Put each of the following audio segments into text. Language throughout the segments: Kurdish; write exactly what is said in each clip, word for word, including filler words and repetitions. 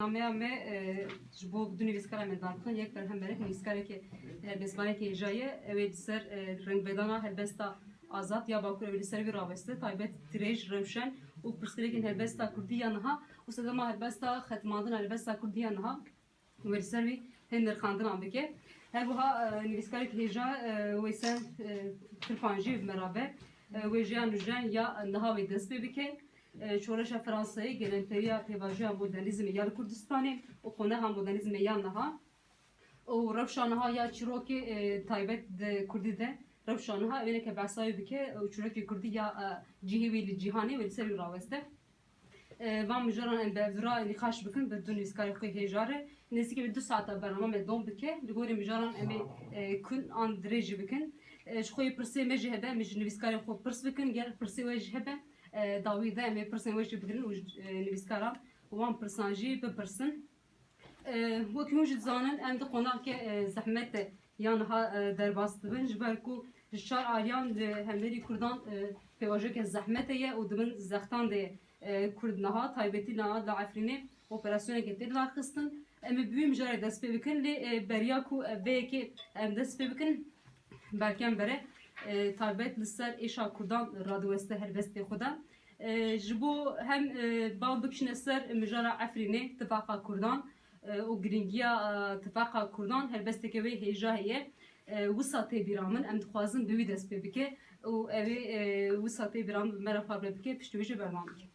Nameya me, e, ji bo du nivîskara me dar dikin. Yek berhemberek, nivîskarekî helbestvanekî hêja ye. Ew ê li ser, e, rengvedana helbesta azad ya Bakur ew ê li ser wî raweste. Taybet, dirêj, rewşen û pirsgirêkên helbesta kurdî ya niha û sedema helbesta xetmandina helbesta kurdî ya niha wê li ser wî hê nirxandinan bike. Her wiha, e, nivîskarekî hêja, e, Weysen, e, Kirpan jî bi me re be. E, wê jî ya nûjen ya niha wê dest pê bike. E, şoreşa Fransayê, gelemtariya pêvajoya modernîzmê ya li Kurdistanê û qonaxa modernîzmê ya niha û rewşa niha ya çîrokê, e, taybet di kurdî de rewşa niha wêneke behsa wê bike û çîrokê kurdî ya, e, cihê wî li cîhanê wê li ser wî raweste. E, van mijaran em bi hevdû re nîqaş bikin bi du nivîskarê xwe hêja re. Nêzîkî bi du saeta bername me dom bike. Li gorî mijaran em ê, e, kun an dirêj jî bikin. E, ji xwe yê pirsê me jî hebe, em ê ji nivîskarê xwe pirs bikin. Ger pirsê we jî hebe, e, dawî de em ê pirsên we jî bigirin û ji, e, nivîskaran wan pirsan jî bipirsin. E, wekî hûn jî dizanin, em di qonakê, e, zehmet de ya niha, e, derbas dibin, ji ber ku ji çar aliyan li hemberî Kurdan, e, pêvajoyeke zehmetê ye û di bin zextan de ye. E, Kurd niha, taybetî niha li Efrînê operasyoneke tê lidarxistin. Em ê bi wî mijarê dest pê bikin, lê, e, beriya ku, e, vê yekê em dest pê bikin, belkî em bere, e, taybet li ser êşa Kurdan radiweste helbestê xwe de. E, ji bo hem, e, bal bikişîne ser mijara Efrînê, tifaqa Kurdan, e, û girîngiya, e, tifaqa Kurdan, helbesteke wê hêja heye. E, wisa tê bîra min, em dixwazin bi wî dest pê bike û ew ê, e, wisa tê bîra min bi me re parve bike, piştî wê jî berdewam bike.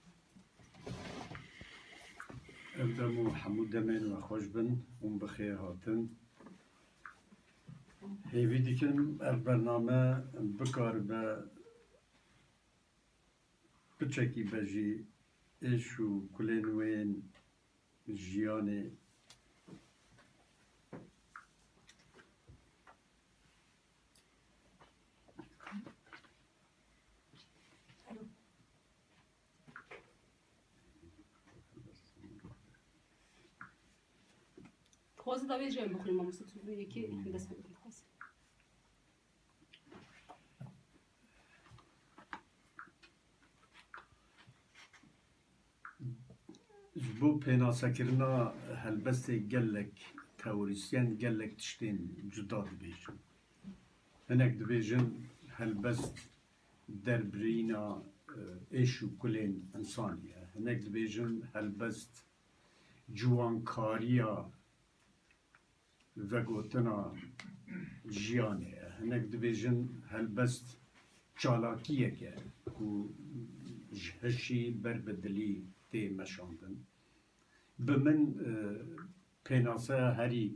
Ev dem û hemû demên we xweş bin, hûn bi xêr hatin. Hêvî dikim ev bername bikaribe piçekî be jî êş û kulên wê yên jiyanê. Dixwazî da vê jî em bixwînin, mamoste, tu yekê dest pê bikin, dixwazî. Ji bo pênasekirina helbestê gelek teorîsyen gelek tiştên cuda dibêjin. Hinek dibêjin helbest derbirîna, e, êş û kulên însanî ye. Hinek dibêjin helbest ciwankariya vegotina jiyanê ye. Hinek dibêjin helbest çalakiyek e ku ji hişî ber bi dilî tê meşandin. Bi min, e, pênaseya herî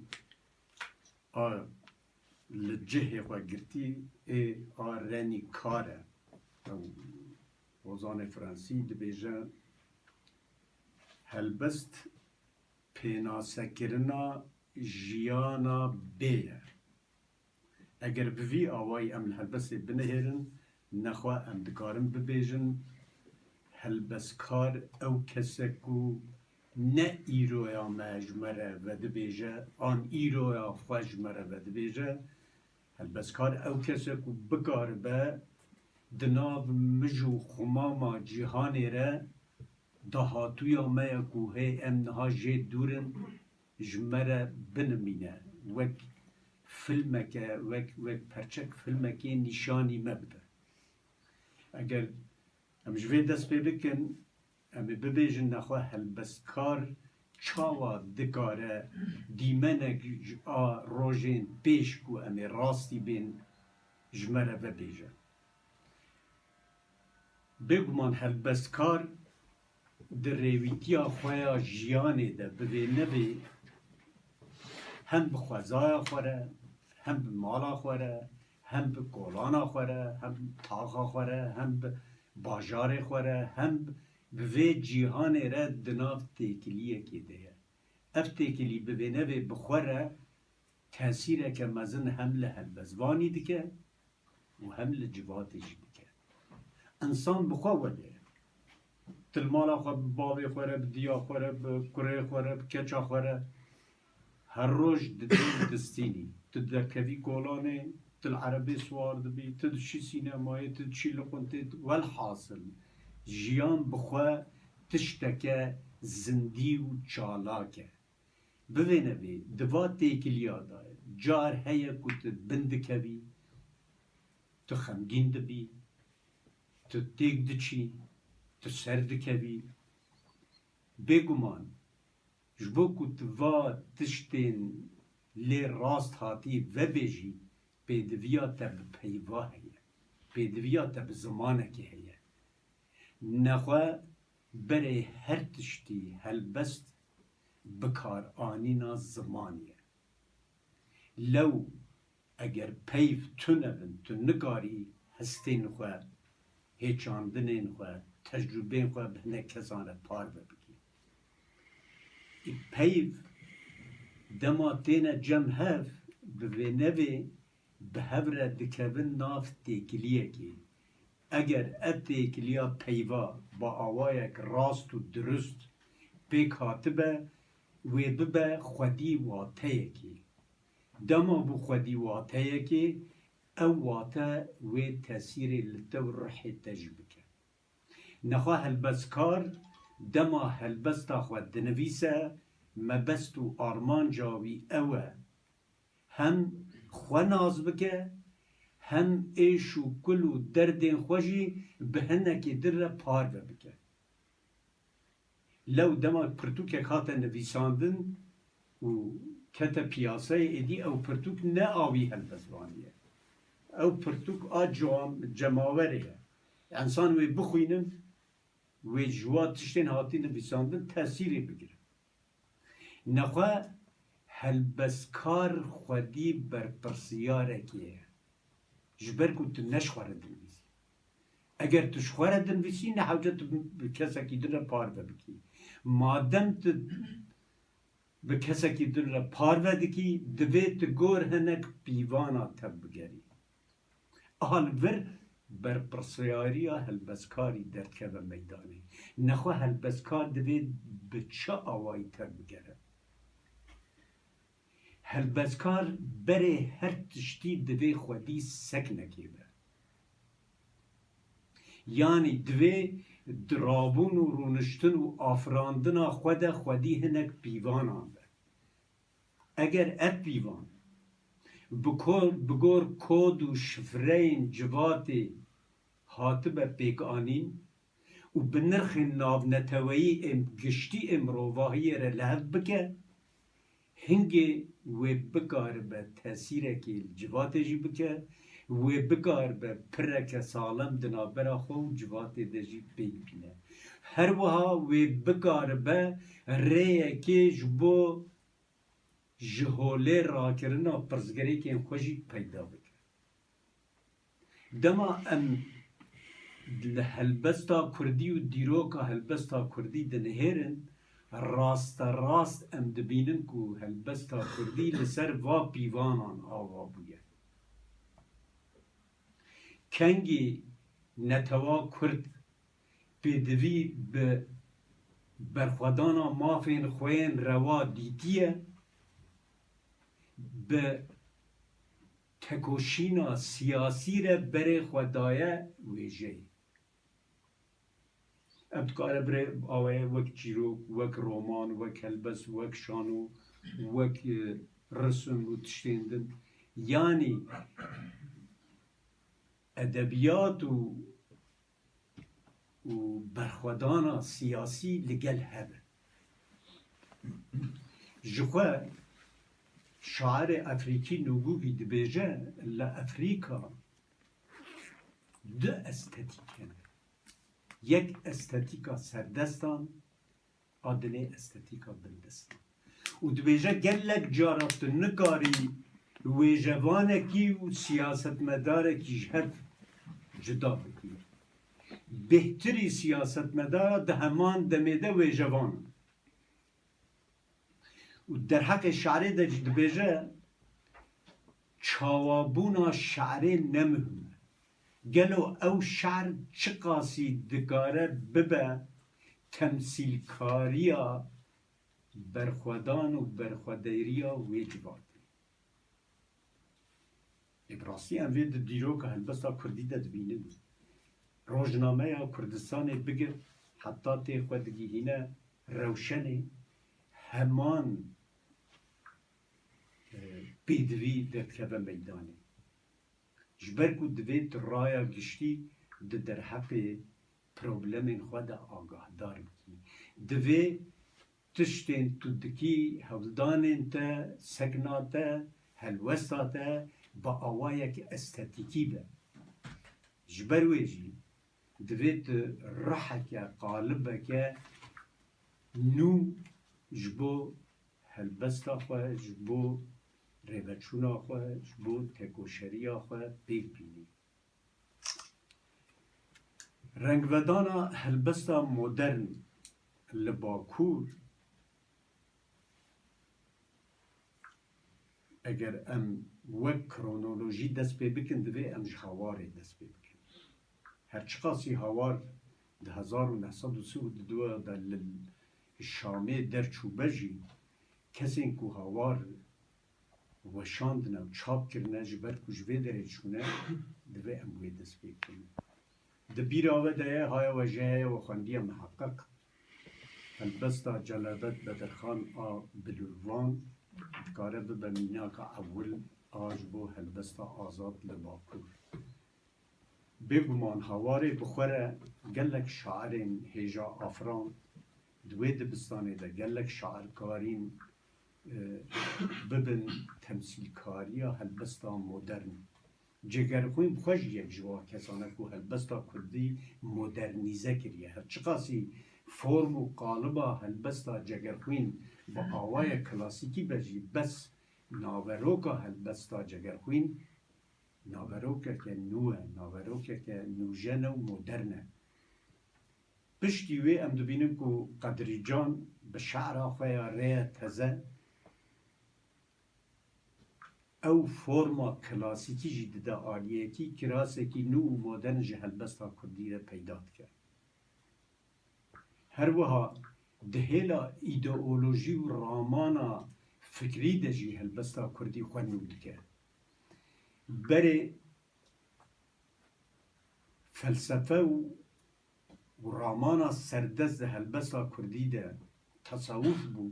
a li cihê xwe girtî ê a Renî Kar e. Ew hozanê fransî dibêje, helbest pênasekirina jiyana bê ye. Eger bi vî awayî em li helbestê binihêrin, nexwe em dikarin bibêjin, helbestkar ew kes e ku ne îroya me ji me re vedibêje, an îroya xwe ji me re vedibêje. Helbestkar ew kes e ku bikaribe di nav mij û xumama cîhanê re dahatûya me ye ku hê em niha jê dûr in, ji me re binimîne, wek filmeke, wek, wek perçek filmekê nîşanî me bide. Eger em ji vê dest pê bikin, em ê bibêjin nexwe helbestkar çawa dikare dîmenek ji a rojên pêş ku em ê rastî bên ji me re vebêje. Bêguman helbestkar di rêwîtiya xwe ya jiyanê de bi vê nebê hem bi xwezaya xwe re, hem bi mala xwe re, hem bi kolana xwe re, hem bi taxa xwe re, hem bi bajarê xwe re, hem bi vê cîhanê re di nav têkiliyekê de ye. Ev têkilî bi vê nebê bi xwe re tesîreke mezin hem li helbestvanî dike, û hem li civatê jî dike. Însan bi xwe welê ye. Tu li mala xwe bi bavê xwe re, bi diya xwe re, bi kurê xwe re, bi keça xwe re her roj didê distînî. Tu derkevî kolanê, tu li erebê siwar dibî, tu diçî sînemayê, tu diçî li quntê, welhasil jiyan bi xwe tişteke zindî û çalak e. Bivêne vê, di va têkiliya de car heye ku tu bin dikevî, tu xemgîn dibî, tu têk diçî, tu ser dikevî. Bêguman, ji bo ku tu va tiştên lê rast hatî vebêjî, pêdiviya te bi peyva heye, pêdiviya te bi zimanekê heye. Nexwe berê her tiştî helbest bikaranîna zimanî ye. Lew eger peyv tune bin, tu nikarî hestên xwe, hêçandinên xwe, tecrûbeyên xwe bi hinek kesan re parve bikî. Î peyv dema têne cem hev, bi vê nevê bi hev re dikevin nav têkiliyekê. Eger ev têkiliya peyva bi awayek rast û dirust pêk hatibe, wê bibe xwedî wateyekê. Dema bû xwedî wateyekê, ew wate wê tesîrê li te û ruhê te jî bike. Nexwe helbestkar dema helbesta xwe dinivîse, mebest û armanca wî ew e, hem xwe nas bike, hem êş û kul û derdên xwe jî bi hinekî din re parve bike. Lew dema pirtûkek hate nivîsandin û kete piyasayê, êdî ew pirtûk ne a wî helbestvanî ye. Ew pirtûk a cewam-, cemawerê ye. Ensan wê bixwînin, wê ji wa tiştên hatî nivîsandin tesîrê bigirin. Nexwe helbestkar xwedî berpirsiyarekê ye. Ji ber ku tu ne ji xwe re dinivîsî. Eger tu ji xwe re dinivîsî, ne hewce tu bi kesekî din re parve bikî. Madem tu bi kesekî din re parve dikî, divê tu gor hinek pîvana te bigerî. A li vir berpirsiyariya helbestkarî derdikeve meydanê. Nexwe helbestkar divê bi çi awayî tevbigere? Helbestkar berê her tiştî divê xwedî seknekê be. Yanî divê di rabûn û rûniştin û afirandina xwe de xwedî hinek pîvanan be. Eger ev pîvan bi ko-, bi gor kod û şifreyên civatê hatibe pêkanîn û bi nirxên navneteweyî ên giştî ê mirovahiyê re li hev bike, hingê wê bikaribe tesîrekê li civatê jî bike, wê bikaribe pireke salem di navbera xwe û civatê de jî pêk bîne. Her wiha wê bikaribe rêyekê ji bo ji holê rakirina pirsgirêkên xwe jî peyda bike. Dema em li helbesta kurdî û dîroka helbesta kurdî dinihêrin, rasterast em dibînin ku helbesta kurdî li ser va pîvanan ava bûye. Kengî netewa kurd pêdivî bi berxwedana mafên xwe yên rewa dîtiye, bi tekoşîna siyasî re berê xwe daye wêjeyê. Ev dikare birê aweye wek çîrok, wek roman, wek helbest, wek şano, wek, e, risim û tiştên din. Yanî edebiyat û û berxwedana siyasî li gel hev e. Ji xwe şairê Efrîkî Nûgûgî dibêje, li Efrîka du estetîk hene. Yek estetîka serdestan, a dinê estetîka bindestan. Û dibêje, gelek cara tu nikarî wêjevanekî û siyasetmedarekî ji hev cuda bikî. Bêhtirî siyasetmedara di heman demê de wêjevan in. Û derheqê şerê de jî dibêje, çawabûna şerê ne muhim e. Gelo ew şer çiqasî dikare bibe temsîlkariya berxwedan û berxwedêriya wê civatê? Ê, bi rastî em vê di dîroka helbesta kurdî de dibînin. Rojnameya Kurdistanê bigir heta tê xwe digihîne rewşenê heman, e, pêdivî derdikeve meydanê. Ji ber ku divê tu raya giştî di derheqê problemên xwe de agahdar bikî. Divê tiştên tu dikî, hewldanên te, sekna te, helwesta te bi awayek estetîkî be. Ji ber wê jî divê tu riheke, qalibeke nû ji bo helbesta xwe, ji bo rêveçûna xwe, ji bo tekoşeriya xwe pêk bînî. Rengvedana helbesta modern li Bakur, eger em wek kronolojî dest pê bikin, divê em ji Hawarê dest pê bikin. Her çiqasî Hawar di hezar û neh sed û sî û du de li Şamê derçûbe jî, kesên ku Hawar weşandine û çap kirine, ji ber ku ji vê derê çûne, divê em wê dest pê bikin. Di bîra we de ye, haya we jê heye, we xwendiye miheqeq. Helbesta Celadet Bedirxan a Bilûrvan dikare bibe mînaka ewil a ji bo helbesta azad li Bakur. Bêguman Hawarê bi xwe re gelek şairên hêja afirand, di wê dibistanê de gelek şairkarîn, e, bibin temsîlkariya helbesta modern. Cegerxwîn bi xwe jî yek ji wan kesan e ku helbesta kurdî modernîze kiriye. Her çiqasî form û qaliba helbesta Cegerxwîn bi awayek klasîkî be jî, bes naveroka helbesta Cegerxwîn naverokeke nû e, naverokeke nûjen e û modern e. Piştî wê em dibînin ku Qedrîcan bi şe'ra xwe ya Rêya Teze ew forma klasîkî jî dide aliyekî, kirasekî nû û modern ji helbesta kurdî re peyda dike. Her wiha di hêla îdeolojî û ramana fikrî de jî helbesta kurdî xwe nû dike. Berê felsefe û, û ramana serdest di helbesta kurdî de tesewuf bû,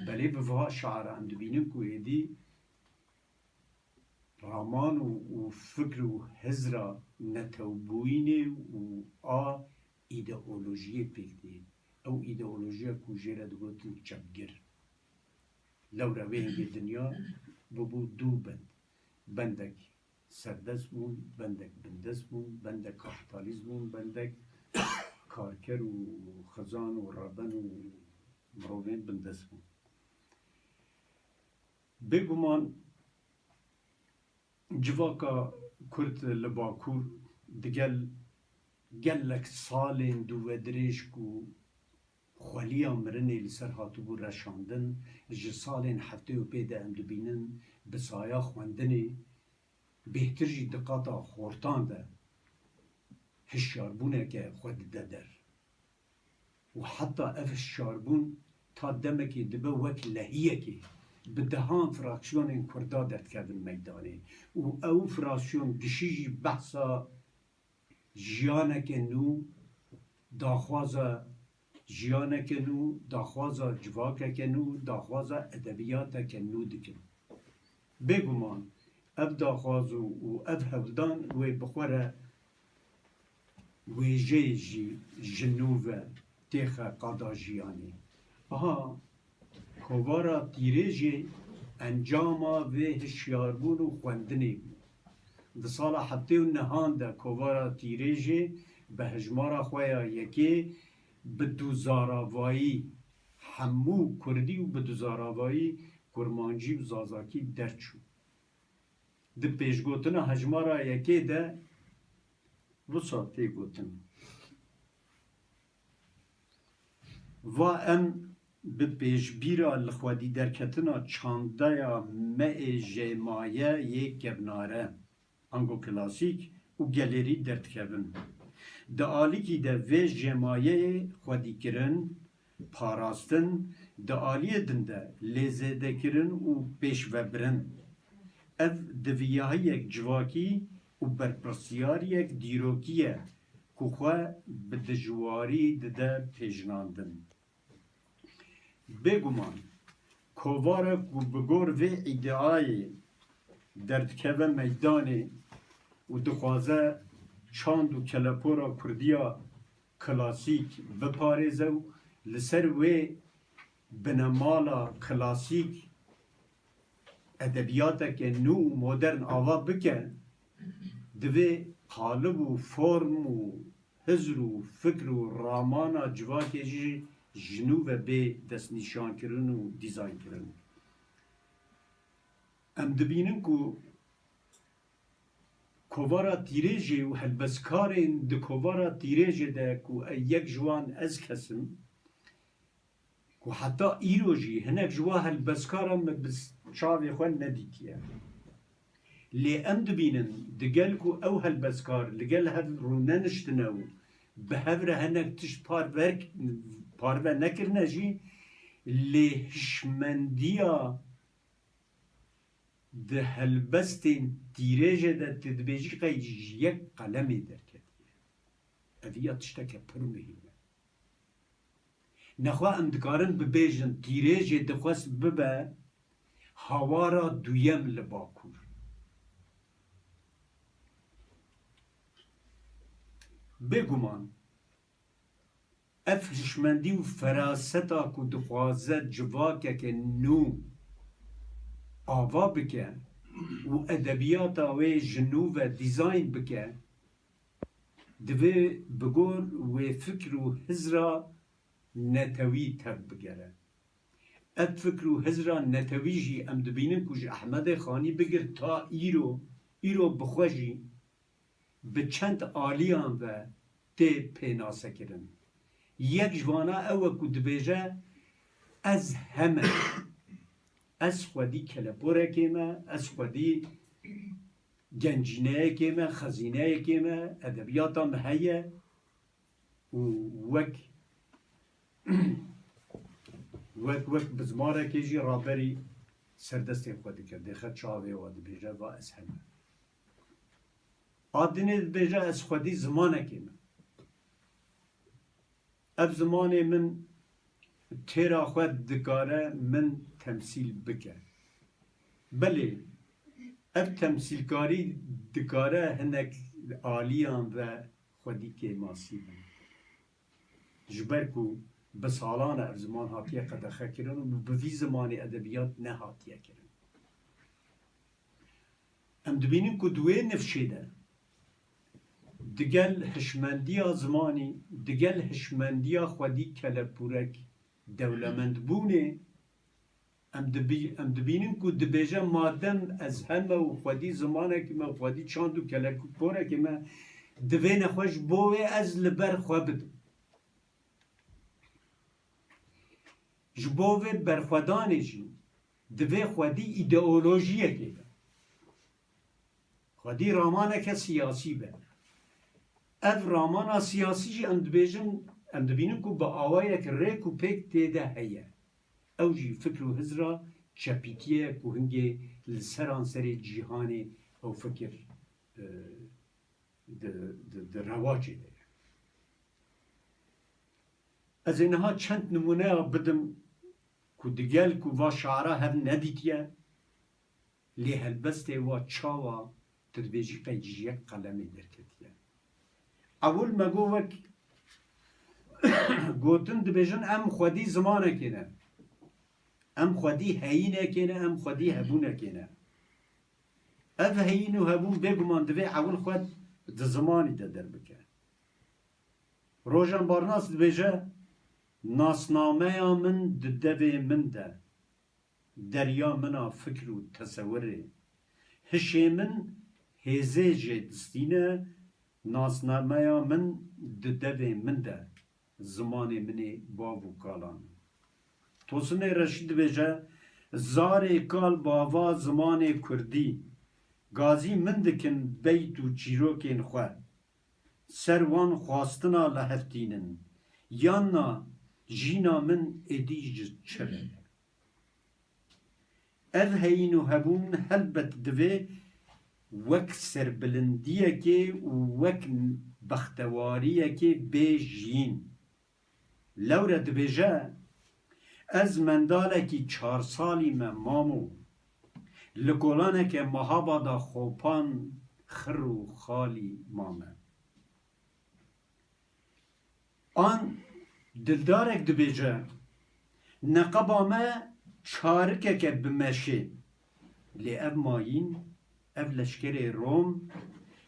belê bi viha şiara em dibînin ku êdî raman û, û fikr û hizra netewbûyînê û a îdeolojiyê pêk tê. Ew îdeolojiya ku jê re digotin çepgir. Lewra vê hingê dinya bûbû du bend. Bendek serdest bûn, bendek bindest bûn, bendek kapîtalîst bûn, bendek karker û xizan û reben û mirovên bindest bûn. Bêguman civaka Kurd li Bakur digel gelek salên dûvedirêj ku xweliya mirinê li ser hatibû reşandin, ji salên heftê û pê de em dibînin bi saya xwendinê, bêhtir jî di qata xortan de hişyarbûneke xwe dide der. Û heta ev hişyarbûn ta demekê dibe wek lehiyekê, bi dehan fraksiyonên Kurda derdikevin meydanê. Û ew fraksiyon gişî jî behsa jiyaneke nû, daxwaza jiyaneke nû, daxwaza civakeke nû, daxwaza edebiyateke nû dikin. Bêguman ev daxwaz û, û ev hevdan wê bi xwe re wêjeyê jî ji nû ve têxe qada jiyanê. Aha, Kovara Tîrêjê encama vê hişyarbûn û xwendinê bû. Di sala heftê û nehan de Kovara Tîrêjê bi hejmara xwe ya yekê bi duzaravayî hemû kurdî û bi duzaravayî kurmancî û zazakî derçû. Di pêşgotina hejmara yekê de wisa tê gotin. Va em bi pêşbîra li xwedî derketina çandeya me ê jêmaye yê kevnare, ango klasîk û gelêrî derdikevin. Di alîkî de vê jêmayeyê xwedîkirin, parastin, di aliyê din de lêzêdekirin û pêşvebirin. Ev diviyahiyek civakî û berpirsiyariyek dîrokî ye ku xwe bi dijwarî dide pêjnandin. Bêguman, kovara ku bi gor vê îdiayê derdikeve meydanê û dixwaze çand û kelepora kurdiya klasîk biparêze û li ser wê binemala klasîk edebiyateke nû û modern ava bike, divê qalib û form û hizr û fikr û ramana civakê jî ji nû ve bê destnîşankirin û dîzaynkirin. Em dibînin ku kovara tîrêjê û helbestkarên di kovara tîrêjê de ku yek ji wan ez kes im, ku heta îro jî hinek ji wa helbestkaran min bi çavê xwe nedîtiye. Lê em dibînin, digel ku ew helbestkar li gel hev rûneniştine û bi hev re hinek tişt parver-, parve nekirine jî, lê hişmendiya di helbestên tîrêjê de tu dibêjî qey ji yek qelemê derketiye. Ev ya tişteke pir muhîm e. Nexwe em dikarin bibêjin tîrêjê dixwest bibe hawara duyem li Bakur. Bêguman, ev hişmendî û feraseta ku dixwaze civakeke nû ava bike û edebiyata wê ji nû ve dîzayn bike, divê bi gor wê fikr û hizra netewî tev bigere. Ev fikr û hizra netewî jî em dibînin ku ji Ehmedê Xanî bigir ta îro, îro bi xwe jî bi çend aliyan ve tê pênasekirin. Yek ji vana ew e ku dibêje, ez heme. Ez xwedî keleporekê me, ez xwedî gencîneyekê me, xezîneyekê me, edebiyata me heye û wek, wek, wek bizmarekê jî raberî serdestên xwe dike. Dêxe çavê we dibêje, va ez heme. A dinê dibêje, ez xwedî zimanekê me. Ev zimanê min têra xwe dikare min temsîl bike. Belê, ev temsîlkarî dikare hinek aliyan ve xwedî kêmasî bin. Ji ber ku bi salan e ev ziman hatiye qedexekirin û bi vî zimanê edebiyat nehatiye kirin. Em dibînin ku di wê nifşê de digel hişmendiya zimanî, digel hişmendiya xwedî kelepûrek dewlemendbûnê, em dibî-, em dibînin ku dibêje, madem ez heme û xwedî zimanekî me, xwedî çand û keleporekî me, divê nexwe ji bo wê ez li ber xwe bidim. Ji bo vê berxwedanê jî divê xwedî îdeolojiyekê be. Xwedî ramaneke siyasî be. Ev ramana siyasî jî em dibêjin, em dibînin ku bi awayek rêk û pêk tê de heye. Ew jî fikr û hizra çepîtiyê ye ku hingê li seranserê cîhanê ew fikir, e, di, di, di rewacê de ye. Ez ê niha çend nimûneya bidim ku digel ku va şiara hev nedîtiye, lê helbestê wa çawa tu dibêjî qey ji yek qelemê derketiye. Ewil me got wek gotin dibêjin em xwedî zimanekê ne. Em xwedî heyînekê ne, em xwedî hebûnekê ne. Ev heyîn û hebûn bêguman divê ewil xwe di zimanî de derbike. Rojan Barnas dibêje, nasnameya min di devê min de, derya min a fikr û tesewirê. Hişê min hêzê jê distîne, nasnameya min di devê min de, zimanê min ê bav û kalan. Tosinê Reşîd dibêje, zarê kal bava zimanê kurdî, gazî min dikin beyt û çîrokên xwe. Ser wan xwastina li hev tînin. Yan na jîna min êdî ji çi re ye? Ev heyîn û hebûn helbet divê wek serbilindiyekê û wek bextewariyekê bê jiyîn. Lewre dibêje, Ez mendalekî çar salî me mamo, li kolaneke mehaba de xopan xir û xalî mame. An dildarek dibêje, neqeba me çarikeke bi meşê, lê ev mayîn, ev leşkerê Rom,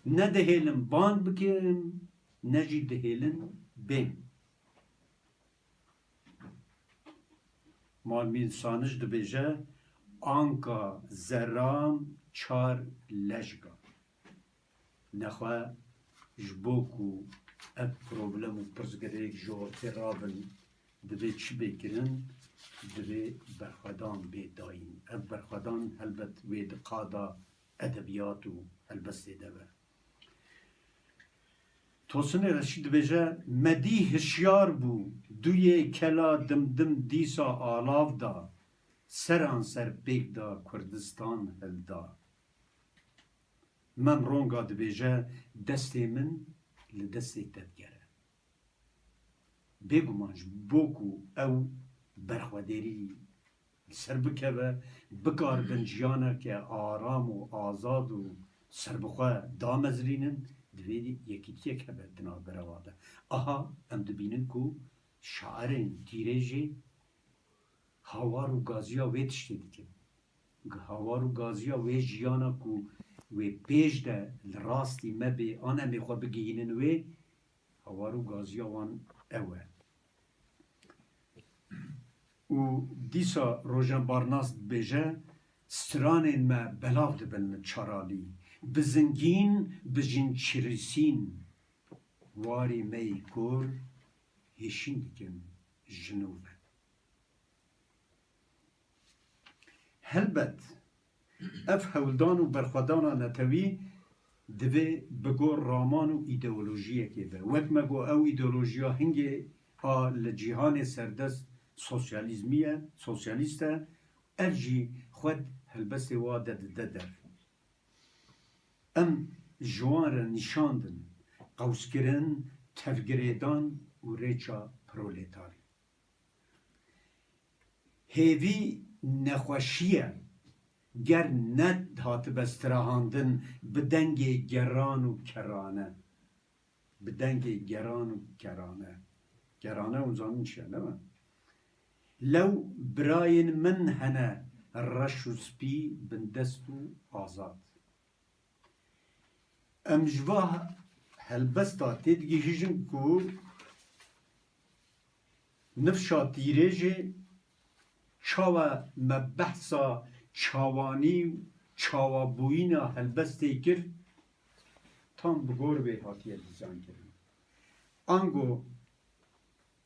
ne dihêlin bang bikin, ne jî dihêlin bên. Malmîn Sanij dibêje, anka zeram çar lejga. Nexwe ji bo ku ev problem û pirsgirêk ji ortê rabin, divê çi bê kirin? Divê berxwedan bê dayîn. Ev berxwedan helbet wê di qada edebiyat û helbestê de be. Tosinê Reşîd dibêje, me dî hişyar bû, duyê kela dimdim dîsa alav da, seranser pêk da Kurdistan hilda. Mem Ronga dibêje, destê min li destê tevger e. Bêguman ji bo ku ew berxwedêrî li ser bikeve, bikaribin jiyaneke aram û azad û serbixwe damezrînin, divê yekîtiyek hebe di navbera wan de. Aha, em dibînin ku şairên tîrê jî hawar û gaziya wê tiştê dikin. Hawar û gaziya wê jiyana ku wê pêş de li rastî me bê, an em ê xwe bigihînin wê, hawar û gaziya wan ew e. Û dîsa Rojen Barnas dibêje, stranên me belav dibin li çaralî, bi zingîn, bi jinçirîsîn, warê me yê kor hêşîn dikin ji nû ve. Helbet, ev hewldan û berxwedana netewî divê bi gor raman û îdeolojiyekê be. Wek me got, ew îdeolojiya hingê a li cîhanê serdest sosyalîzmî ye, sosyalîst e, ev jî xwe di helbestê wa de dide der. Em ji wan re nîşandin qewskirin, tevgirêdan û rêça proletarî. Hêvî nexweşî ye, ger ne hatibe strahandin bi dengê geran û kerane. Bi dengê geran û kerane. Kerane hûn zanin çi ye, ne mi? Lew birayên min hene reş û spî, bindest û azad. Em ji va helbesta têdigihîjin ku nifşa tîrêjê çawa me behsa çawanî û çawabûyîna helbestê kir, tam bi gor wê hatiye dîzaynkirin. Ango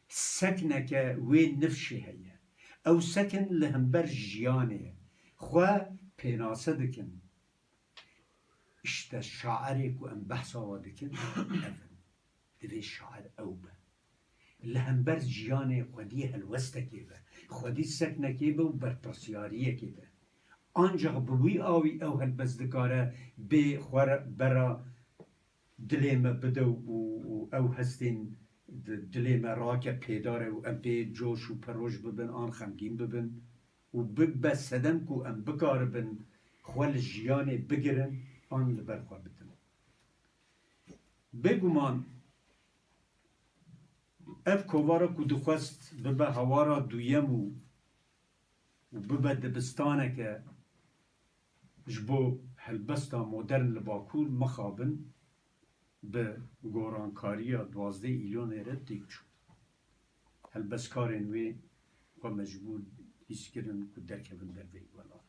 sekneke wê nifşê heye. Ew sekin li hember jiyanê ye. Xwe pênase dikin. Îşte şairê ku em behsa we dikin, ev in. Divê şair ew be. Li hember jiyanê xwedî helwestekê be, xwedî seknekê be û berpirsyariyekê be. Ancax bi wî awî ew helbest dikare bê xwe re bera dilê me bide û, û ew hestên di dilê me rake pêdare û em pê coş û peroj bibin an xemgîn bibin û bibe sedem ku em bikaribin xwe li jiyanê bigirin an li ber xwe bidin. Bêguman ev kovara ku dixwest bibe hawara duyem û û bibe dibistaneke ji bo helbesta modern li Bakur mixabin bi gorankariya duwazdeh Îlonê re têk çû. Helbestkarên wê xwe mecbûr hîs kirin ku derkevin derveyî welat.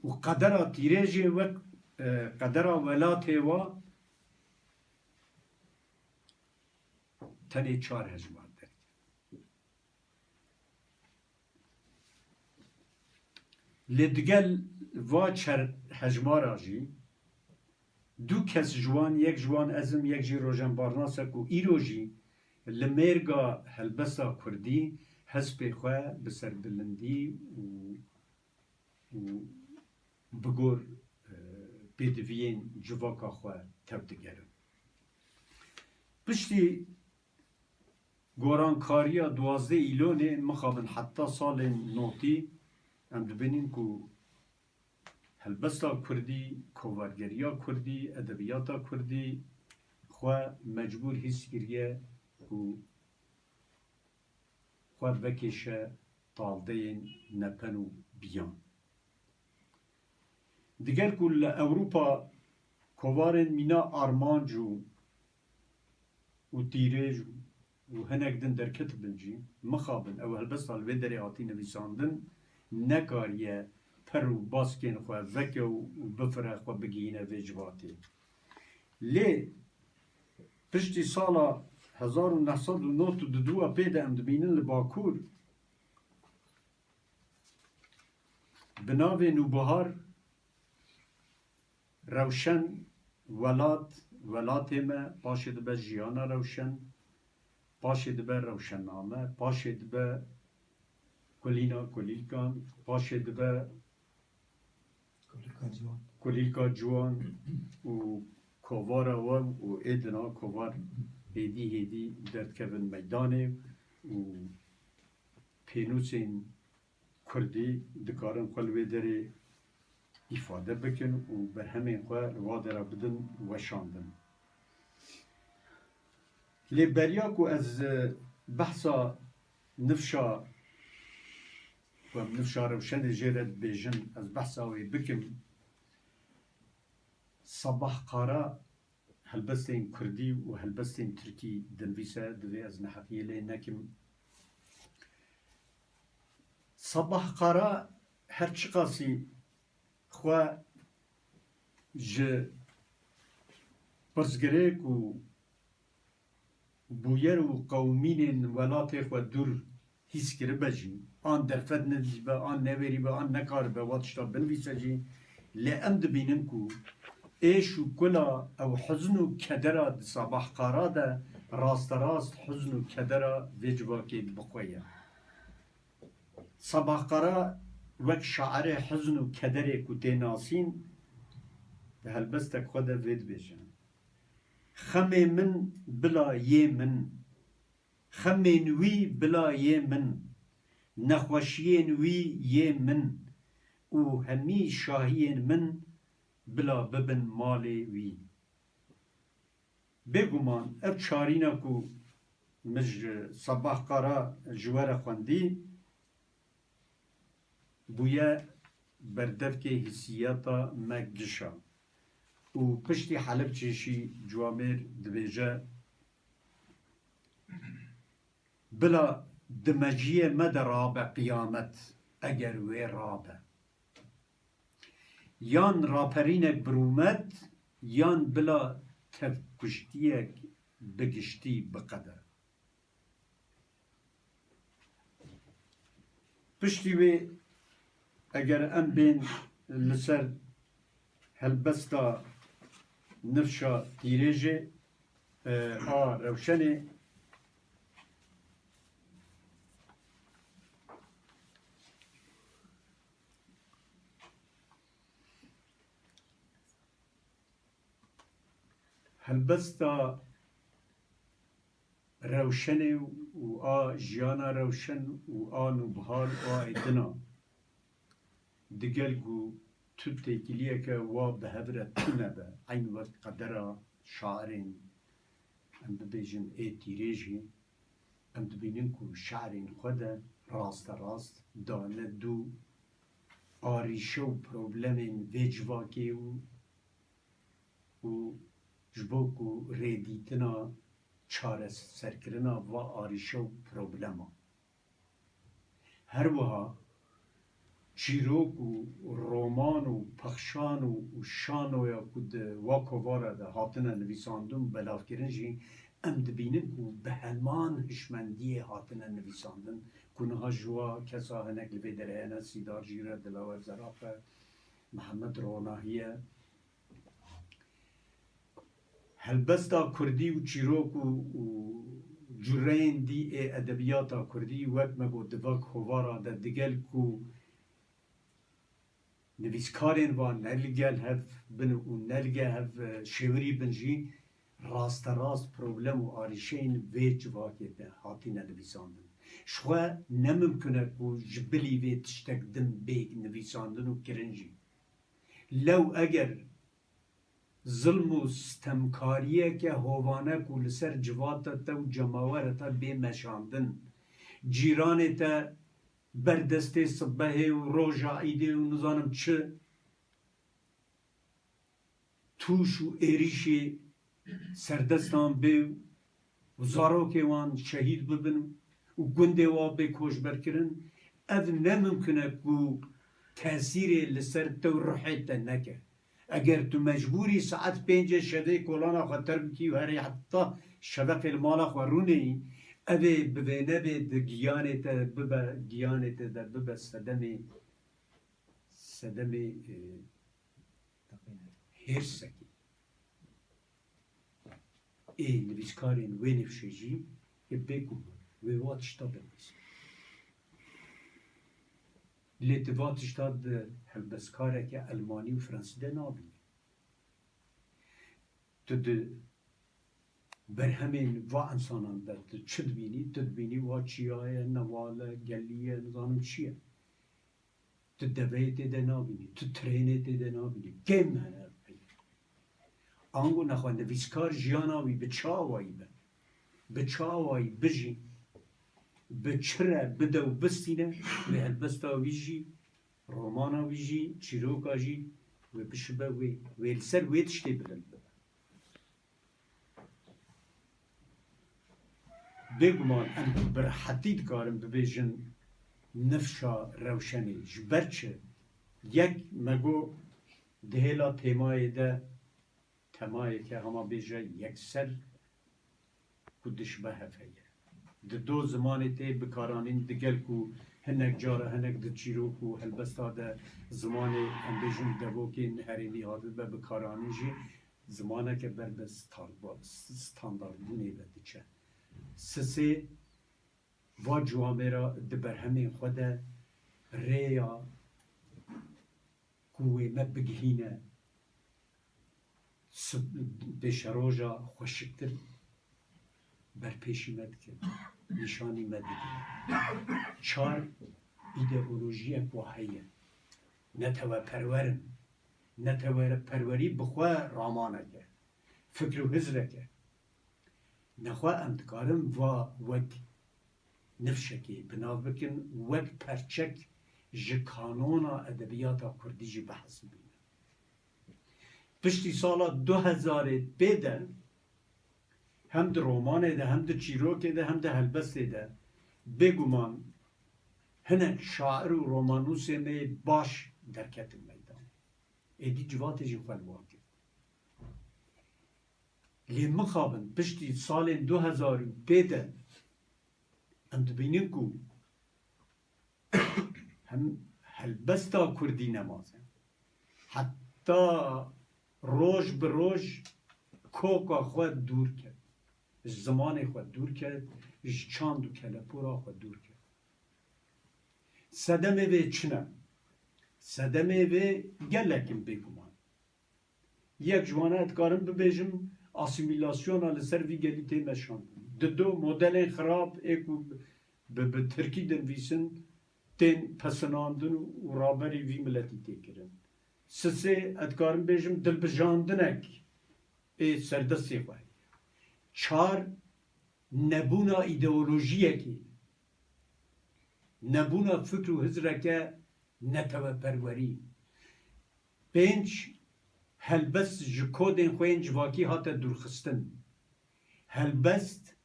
Û qedera tîrêjê wek, e, qedera welatê wa tenê çar hejmar derket. Lê digel va çer hejmara jî du kes ji wan, yek ji wan ez im, yek jî Rojen Barnas e ku îro jî li mêrga helbesta kurdî hespê xwe bi serbilindî û, û bi gor, e, pêdiviyên civaka xwe tev digerin. Piştî Gorankariya duwazdeh Îlonê mixabin heta salên notî em dibînin ku helbesta kurdî, kovargeriya kurdî, edebiyata kurdî xwe mecbûr hîs kiriye ku xwe vekêşe taldeyên nepen û biyan. Digel ku li Ewropa kovarên mîna armanc û û tîrêj û hinek din derketibin jî, mixabin ew helbesta li vê derê hatî nivîsandin, nekariye per û baskên xwe veke û, û bifire xwe bigihîne vê civatê. Lê piştî sala hezar û neh sed û nod û du a pê de em dibînin li Bakur, bi navê Nûbihar, Rewşen, Welat, Welatê Me, paşê dibe Jiyana Rewşen, paşê dibe Rewşenname, paşê dibe Kulîna Kulîlkan, paşê dibe Kulîlka Ciwan. Kulîlka Ciwan û kovara we û ê dina kovar hêdî hêdî derdikevin meydanê û pênûsên kurdî dikarin xwe li wê derê îfade bikin û berhemên xwe li wa dera bidin weşandin. Lê beriya ku ez, e, behsa nifşa, ku em nifşa Rewşenê jê re dibêjin, ez behsa wê bikim, Sabah Kara helbestên kurdî û helbestên tirkî dinivîse, divê ez neheqiyê lê nekim. Sabah Kara her çiqasî xwe ji pirsgirêk û bûyer û qewimînên welatê xwe dûr hîs kiribe jî, an derfet nedîtibe, an newêrîbe, an nekaribe wa tişta binivîse jî, lê em dibînin ku êş û kula ew hizn û kedera di Sabah Kara de rasterast hizn û kedera vê civakê bi xwe ye. Sabah Kara wek şairê hizn û kederê ku tê nasîn, di helbestek xwe de vê dibêje: Xemê min bila yê min, xemên wî bila yê min, nexweşiyên wî yê min û hemî şahiyên min bila bibin malê wî. Bêguman ev çarîna ku min ji Sabah Kara ji we re xwendî, bûye berdevkê hîsiyeta me gişa. Û piştî Helebçê jî Ciwamêr dibêje: Bila di meciyê me de rabe qiyamet, eger wê rabe. Yan raperînek bi rûmet, yan bila tevkuştiyek bi giştî biqede. Piştî wê eger em bên li ser helbesta nifşa tîrêjê, e, a Rewşenê, helbesta Rewşenê û a Jiyana Rewşen û a Nûbihar û a ê din a. Digel ku tu têkiliyeke wa bi hev re tune be, eyn wek qedera şairên, em bibêjin, ê tîrê jî, em dibînin ku şairên xwe de rasterast dane dû arîşe û problemên vê civakê û û ji bo ku rêdîtina çareserkirina va arîşe û problema. Her wiha çîrok û roman û pexşan û, û şanoya ku di wa kovara de hatine nivîsandin û belavkirin jî em dibînin ku bi heman hişmendiyê hatine nivîsandin ku niha ji wa kesa hinek li vê derê hene, Sîdar Jîr e, Dilawer Zeraf e, Mihemed Ronahî ye. Helbesta kurdî û çîrok û, û cureyên dî ê edebiyata kurdî wek me got di va kovara de digel ku nivîskarên van ne li gel hev bin û ne li gel hev, e, şêwirî bin jî rasterast problem û arîşeyên vê civakê de hatine nivîsandin. Ji xwe ne mimkun e ku ji bilî vê tiştek din bê nivîsandin û kirin jî. Lew eger zilm û stemkariyeke hovane ku li ser civata te û cemawera te bê meşandin, cîranê te ber destê sibehê û roja îdê û nizanim çi tûş û êrîşê serdestan bê û zarokê wan şehîd bibin û gundê wan bê koçberkirin, ev ne mimkun e ku tesîrê li ser te û ruhê te neke. Eger tu mecbûrî saet pêncê şevê kolana xwe terk bikî û herî heta şeveqê li mala xwe rûneyî, ev ê bi vê nebê di giyanê te bibe, giyanê te de bibe sedemê, sedemê, e, hêrsekê. Ê nivîskarên wê nifşê jî ê bêguman wê wa tişta binivîsin. Lê tu va tişta di helbestkareke elmanî û fransî de nabînî. Tu di berhemên va insanan de tu çi dibînî? Tu dibînî wa çiya ye, newal e, gelî ye, nizanim çi ye. Tu deveyê tê de nabînî, tu trênê tê de nabînî. Kêm hene ev peyv. Ango nexwe nivîskar jiyana wî bi çi awayî be? Bi çi awayî bijî? Bi çi re bide û bistîne? Wê helbesta wî jî, romana wî jî, çîroka jî wê bişibe wê. Wê li ser wê tiştê bilind bibe. Bêguman em bi rehetî dikarin bibêjin nifşa rewşenê. Ji ber çi? Yek, me got di hêla têmayê de temayeke hema bêje yekser ku dişibe hev heye. Di do zimanê tê bikaranîn, digel ku hinek cara hinek di çîrok û helbesta de zimanê, em bêjin, devokên herêmî hatibe bikaranîn jî, zimaneke ber bi starba-, standardbûnê ve diçe. Sisê va ciwamêra di berhemên xwe de rêya ku wê me bigihîne sib-, pêşeroja xweşiktir berpêşî me dike, nîşanî me dide. Çar, îdeolojiyek wa heye. Neteweperwer in. Neteweperwerî bi xwe ramaneke, fikr û hizreke. Nexwe em dikarin va wek nifşekê bi nav bikin, wek perçek ji kanona edebiyata kurdî jî bihesibînin. Piştî sala du hezarê pê de hem di romanê de, hem di çîrokê de, hem di helbestê de bêguman hinek şair û romannûsê me yê baş derketin meydan. Êdî civatê jî xwe li wan girt. Lê mixabin piştî salên du hezar û pê de em dibînin ku hem helbesta kurdî nemaze. Heta roj bi roj koka xwe dûr ket. Ji zimanê xwe dûr ket, ji çand û kelepûra xwe dûr ket. Sedemê vê çi ne? Sedemê vê gelek in bêguman. Yek ji wan e, dikarim bibêjim, asîmîlasyona li ser vî gelî tê meşandin. Dido modelên xirab ê ku bi, bi tirkî dinivîsin, tên pesinandin û raberî vî miletî tê kirin. Sisê, ez dikarim bêjim, dilbijandinek ê serdestê xwe heye. Çar, nebûna îdeolojiyekê, nebûna fikr û hizreke neteweperwerî. Pênc, helbest ji kodên xwe yên civakî hate dûrxistin. Helbest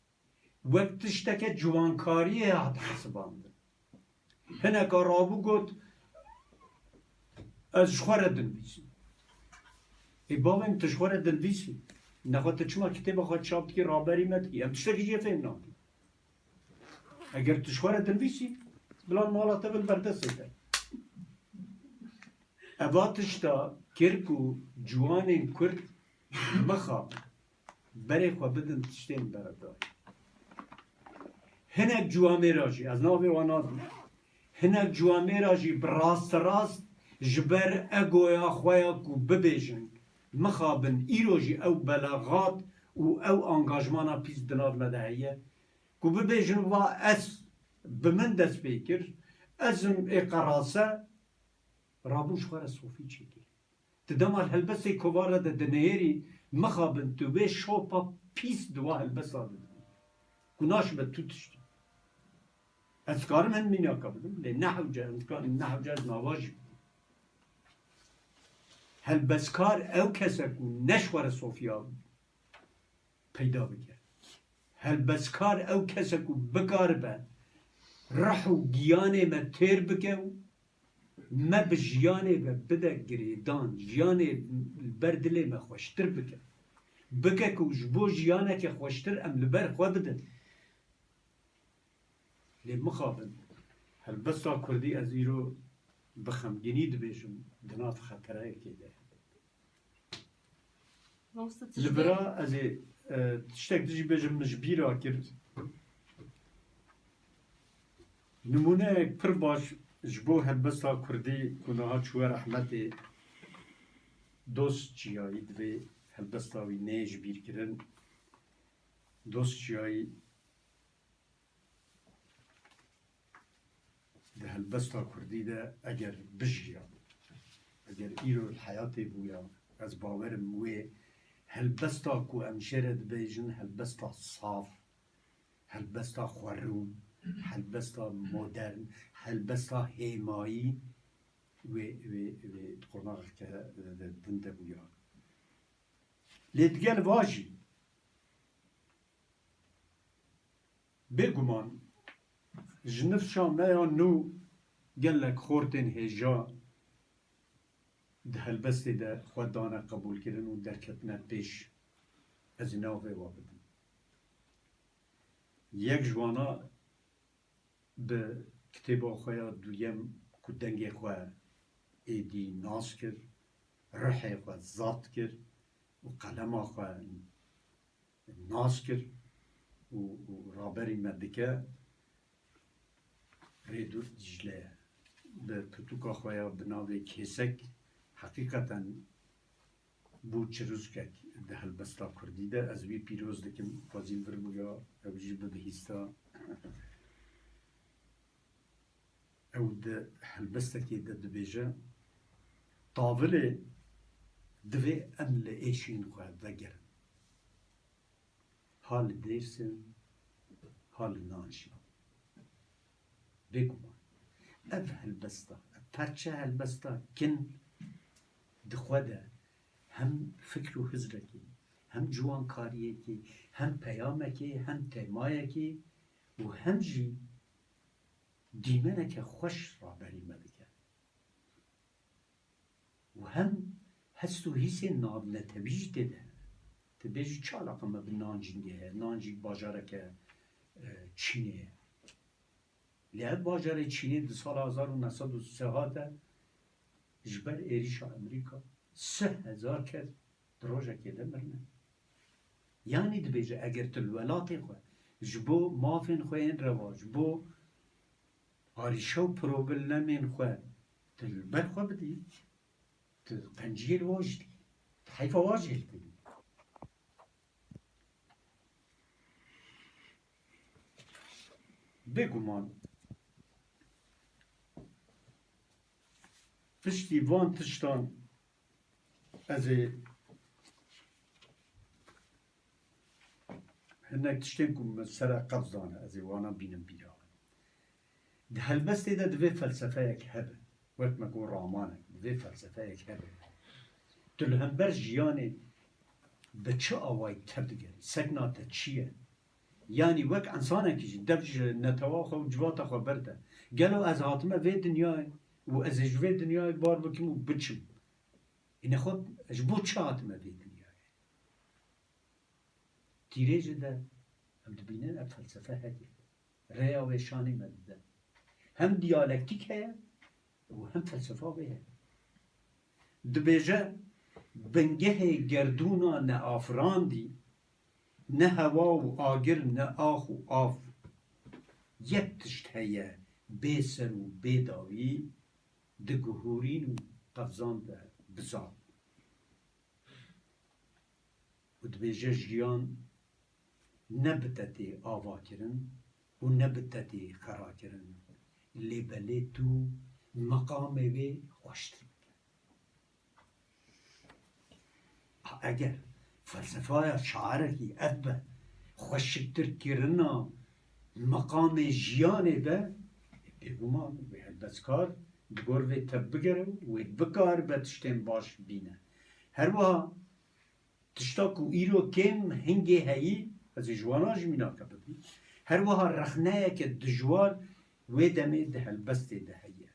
wek tişteke ciwankariyê hat hesibandin. Hineka rabû got, ez ji xwe re dinivîsim. Ê bavê min, tu ji xwe re dinivîsî. Nexwe tu çima kitêba xwe çap dikî, raberî me dikî? Em tiştekî jê fêm nakin. Eger tu ji xwe re dinivîsî, bila mala te bin berdestê te. Eva tişta kir ku ciwanên Kurd mixabin, berê xwe bidin tiştên beredayî. Hinek ciwamêra jî, ez navê wan nadim, hinek ciwamêra jî bi rasterast ji ber egoya xwe ya ku bibêjin, mixabin, îro jî ew belaxat û ew angajmana pîs di nav me de heye, ku bibêjin va ez bi min dest pê kir, ez im ê qerase, rabûn ji xwe re sofî çêkir. Di dema helbestê kovara de dinihêrî, mixabin tu vê şopa pîs di wa helbesta de dibî. Ku naşibe tu tiştî. Ez dikarim hin mînaka bidim, lê ne hewce, em dikarin ne hewce ez nava jî bidim. Helbestkar ew kes e ku ne ji xwe re sofiya peyda bike. Helbestkar ew kes e ku bikaribe rih û giyanê me têr bike û me bi jiyanê ve bide girêdan, jiyanê li ber dilê me xweştir bike. Bike ku ji bo jiyaneke xweştir em li ber xwe bidin. Lê mixabin, helbesta kurdî ez îro bi xemgînî dibêjim, di nav xeterayekê de ye. Mamoste, tu Li ji vira ez ê, e, tiştek din jî bêjim, min ji bîra kir. Nimûneyek pir baş ji bo helbesta kurdî ku niha çûye rehmetê, Dost Çiyayî, divê helbesta wî neyê ji bîr kirin. Dost Çiyayî di helbesta kurdî de eger bijiya, eger îro li heyatê bûya, ez bawer im wê helbesta ku em jê re dibêjin helbesta saf, helbesta xwerûn, helbesta modern, helbesta hêmayî wê, wê, wê di qonaxeke din de bûya. Lê digel va jî, Bêguman, ji nifşa me ya nû gelek xortên hêja di helbestê de xwe dane qebûlkirin û derketine pêş, ez ê navê we bidim. Yek ji wana bi kitêba xwe ya duyem ku dengê xwe êdî nas kir, rihê xwe zat kir û qelema xwe nas kir û, û raberî me dike Rêdûr Dîcle ye. Bi pirtûka xwe ya bi navê Kêsek heqîqeten bû çirûskek di helbesta kurdî de. Ez wî pîroz dikim, xwezî vir bûya, ew jî bibihîsta. Ew di helbestekê de dibêje, Tavilê divê em li êşên xwe vegerin. Ha li Dêrsim, ha li Nanjî. Bêguman. Ev helbesta, ev perçe helbesta kin di xwe de hem fikr û hizrekê, hem ciwankariyekê, hem peyamekê, hem têmayekê û hem jî dîmeneke xweş raberî me dike. Û hem hest û hîsên navnetewî jî tê de hene. Tu bêjî çi alaqa me bi Nanjîngê heye? Nanjîng bajareke, e, Çînê ye. Lê ev bajarê Çînê di sala hezar û neh sed û sê hate ji ber êrîşa Amerîka sih hezar kes di rojekê de mirine. Yanî dibêje, eger tu li welatê xwe ji bo mafên xwe yên reva, ji bo arîşe û problemên xwe tu li ber xwe bidî, tu qenciyê li wa jî dikî. Tu heyfa wa jî li te dî. Bêguman, piştî van tiştan ez ê hinek tiştên ku min ser e qebz dane, ez ê wana bînim bîra. Di helbestê de divê felsefeyek hebe. Wek me got ramanek, divê felsefeyek hebe. Tu li hember jiyanê bi çi awayî tevdigerî? Sekna te çi ye? Yanî wek ensanekî jî dev ji netewa xwe û civata xwe berde. Gelo ez hatime vê dinyayê û ez ê ji vê dinyayê bar bikim û biçim? Ê nexwe ji bo çi hatime vê dinyayê? Tîrêjê de em dibînin ev felsefe heye. Rêya wêşanî me dide. Hem diyalektîk heye û hem felsefa wê heye. Dibêje, bingehê gerdûna neafirandî, ne hewa û agir, ne ax û av. Yek tişt heye bê ser û bê dawî, di guhûrîn û qevzan de bizan. û dibêje jiyan ne bi te tê avakirin û ne bi te tê xerakirin. Lê belê tu meqamê wê xweştir bike. Eger felsefeya şairekî ev be, xweşiktirkirina meqamê jiyanê be, bêguman wê helbestkar di gor vê tev bigere û wê bikaribe tiştên baş bîne. Her wiha tişta ku îro kêm hingê heyî, ez ê ji wana jî mînake bibî, her wiha rexneyeke dijwar wê demê di helbestê de heye.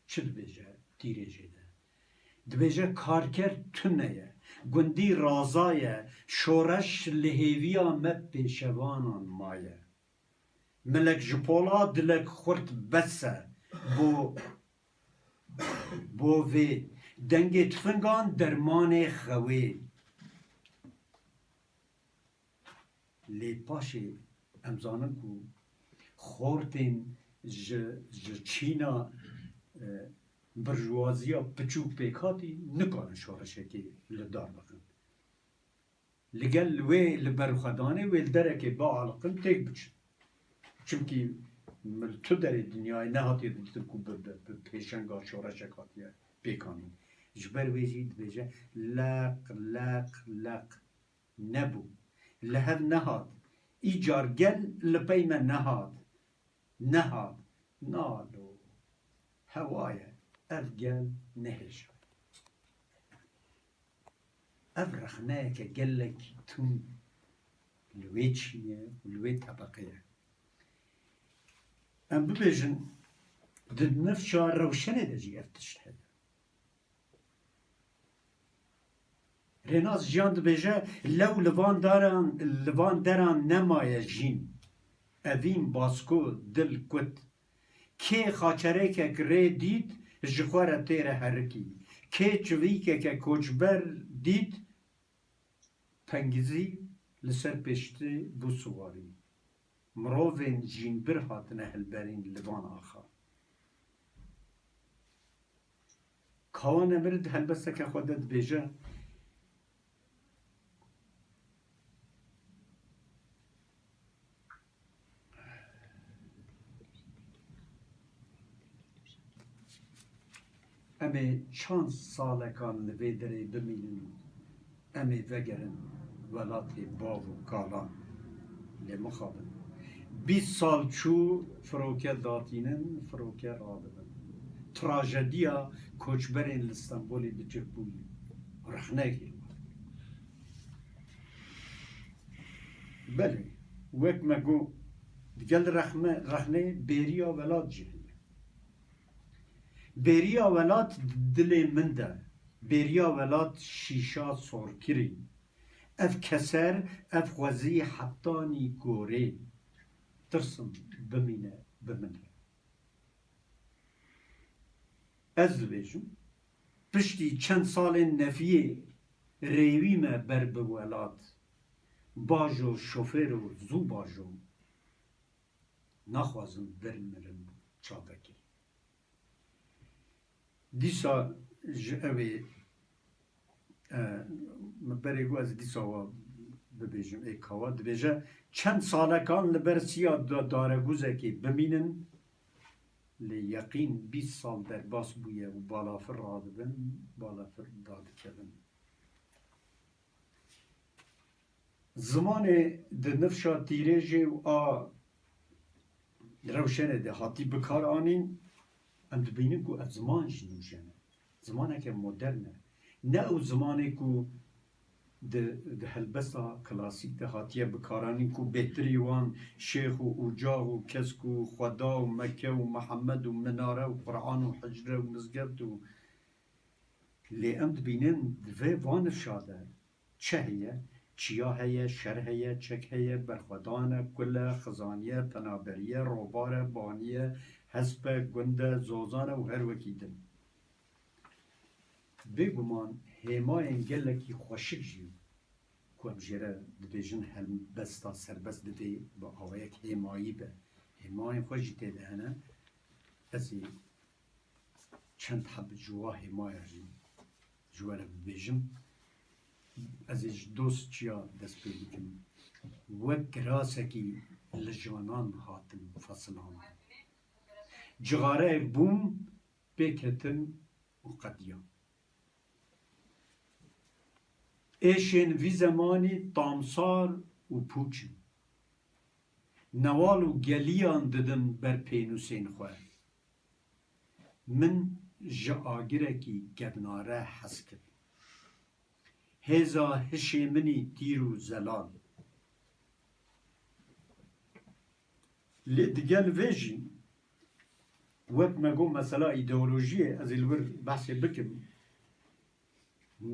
Çi dibêje tîrêjê de? Dibêje karker tune ye, gundî raza ye, şoreş li hêviya me pêşevanan maye. Milek ji pola dilek xurt bes e bo, bo vê. Dengê tifingan dermanê xewê. Lê paşê em zanin ku xortên ji, ji çîna, e, birjuwaziya piçûk pêk hatî nikarin şoreşekê li dar bixin. Li gel wê li berxwedanê wê li derekê bialiqin têk biçin. Çimkî min tu derê dinyayê nehatiye didîtin ku bi, bi, bi pêşenga şoreşek hatiye pêkanîn. Ji ber wê jî dibêje leq, leq, leq. Nebû. Li hev nehat. Îcar gel li pey me nehat. Nehat. Nalo. Hewa ye. Ev gel nehêşa. Ev rexneyeke gelekî tund li wê çînê û li wê tebeqê ye. Em bibêjin, di nifşa rewşenê de jî ev tişt heye. Rênas Jiyan dibêje, lew li van daran, li van deran nemaye jîn. Evîn, basko, dil, kut. Kê xaçerêkek rê dît, ji xwe re têre herikî. Kê çivîkeke koçber dît, pengizî li ser pêştê bû siwarî. Mirovên jînbir hatine hilberîn li van axa. Kawa Nemir di helbesteke xwe de dibêje, Em ê çand salekan li vê derê bimînin, em ê vegerin welatê bav û kalan. Lê mixabin. Bîst sal çû, firoke datînin, firoke radibin. Trajediya koçberên li Stenbolê bi cih bûyî rexneyekê. Belê, wek me got, digel rexme, rexneyê bêriya welat jî heye. Bêriya welat dilê min de, bêriya welat şîşa sorkirî. Ev keser, ev xwezî hetanî gorê. Tirsim bimîne bi min re. Ez dibêjim, piştî çend salên nefiyê rêwî me ber bi welat. Bajo şofêro, zû bajo. Naxwazim bimirim çavekê. Dîsa ji ew ê, e, min berê got ez dîsa wa bibêjim, ê kawa dibêje, çend salekan li ber siya da-, daregûzekê bimînin, lê yeqîn bîst sal derbas bûye û balafir radibin, balafir dadikevin. Zimanê di nifşa tîrêjê û a rewşenê de hatî bikaranîn, em dibînin ku ev ziman jî nûjen e. Zimaneke modern e. Ne ew zimanê ku di, di helbesta klasîk de hatiye bikaranîn ku bêhtirî wan şêx û ocax û kesk û xweda û meke û mihemed û minare û quran û hicre û mizgeft û Lê em dibînin di vê van nifşa de çi heye, çiya heye, şer heye, çek heye, berxwedan e, kul e, xizaniye, penaberî ye, robar e, banî ye, hesp e, gund e, zozan e û her wekî din. Bêguman hêmayên gelekî xweşik jî ku em jê re dibêjin helbesta serbest divê bi awayek hêmayî be. Hêmayên xwe jî tê de hene. Ez ê çend heb ji wa hêmaya jî ji we re bibêjim. Ez ê ji dostçiya dest pê bikim. Wek kirasekî li janan hatin fesilandin. Cixareyek bûm pê ketin û qediya. Êşên vî zemanî tamsar û pûç in. Newal û geliyan didin ber pênûsên xwe. Min ji agirekî kevnare hez kir. Hêza hişê min î tîr û zelal. Lê digel vê jî, wek me got, mesela îdeolojiyê, ez ê li wir behsê bikim.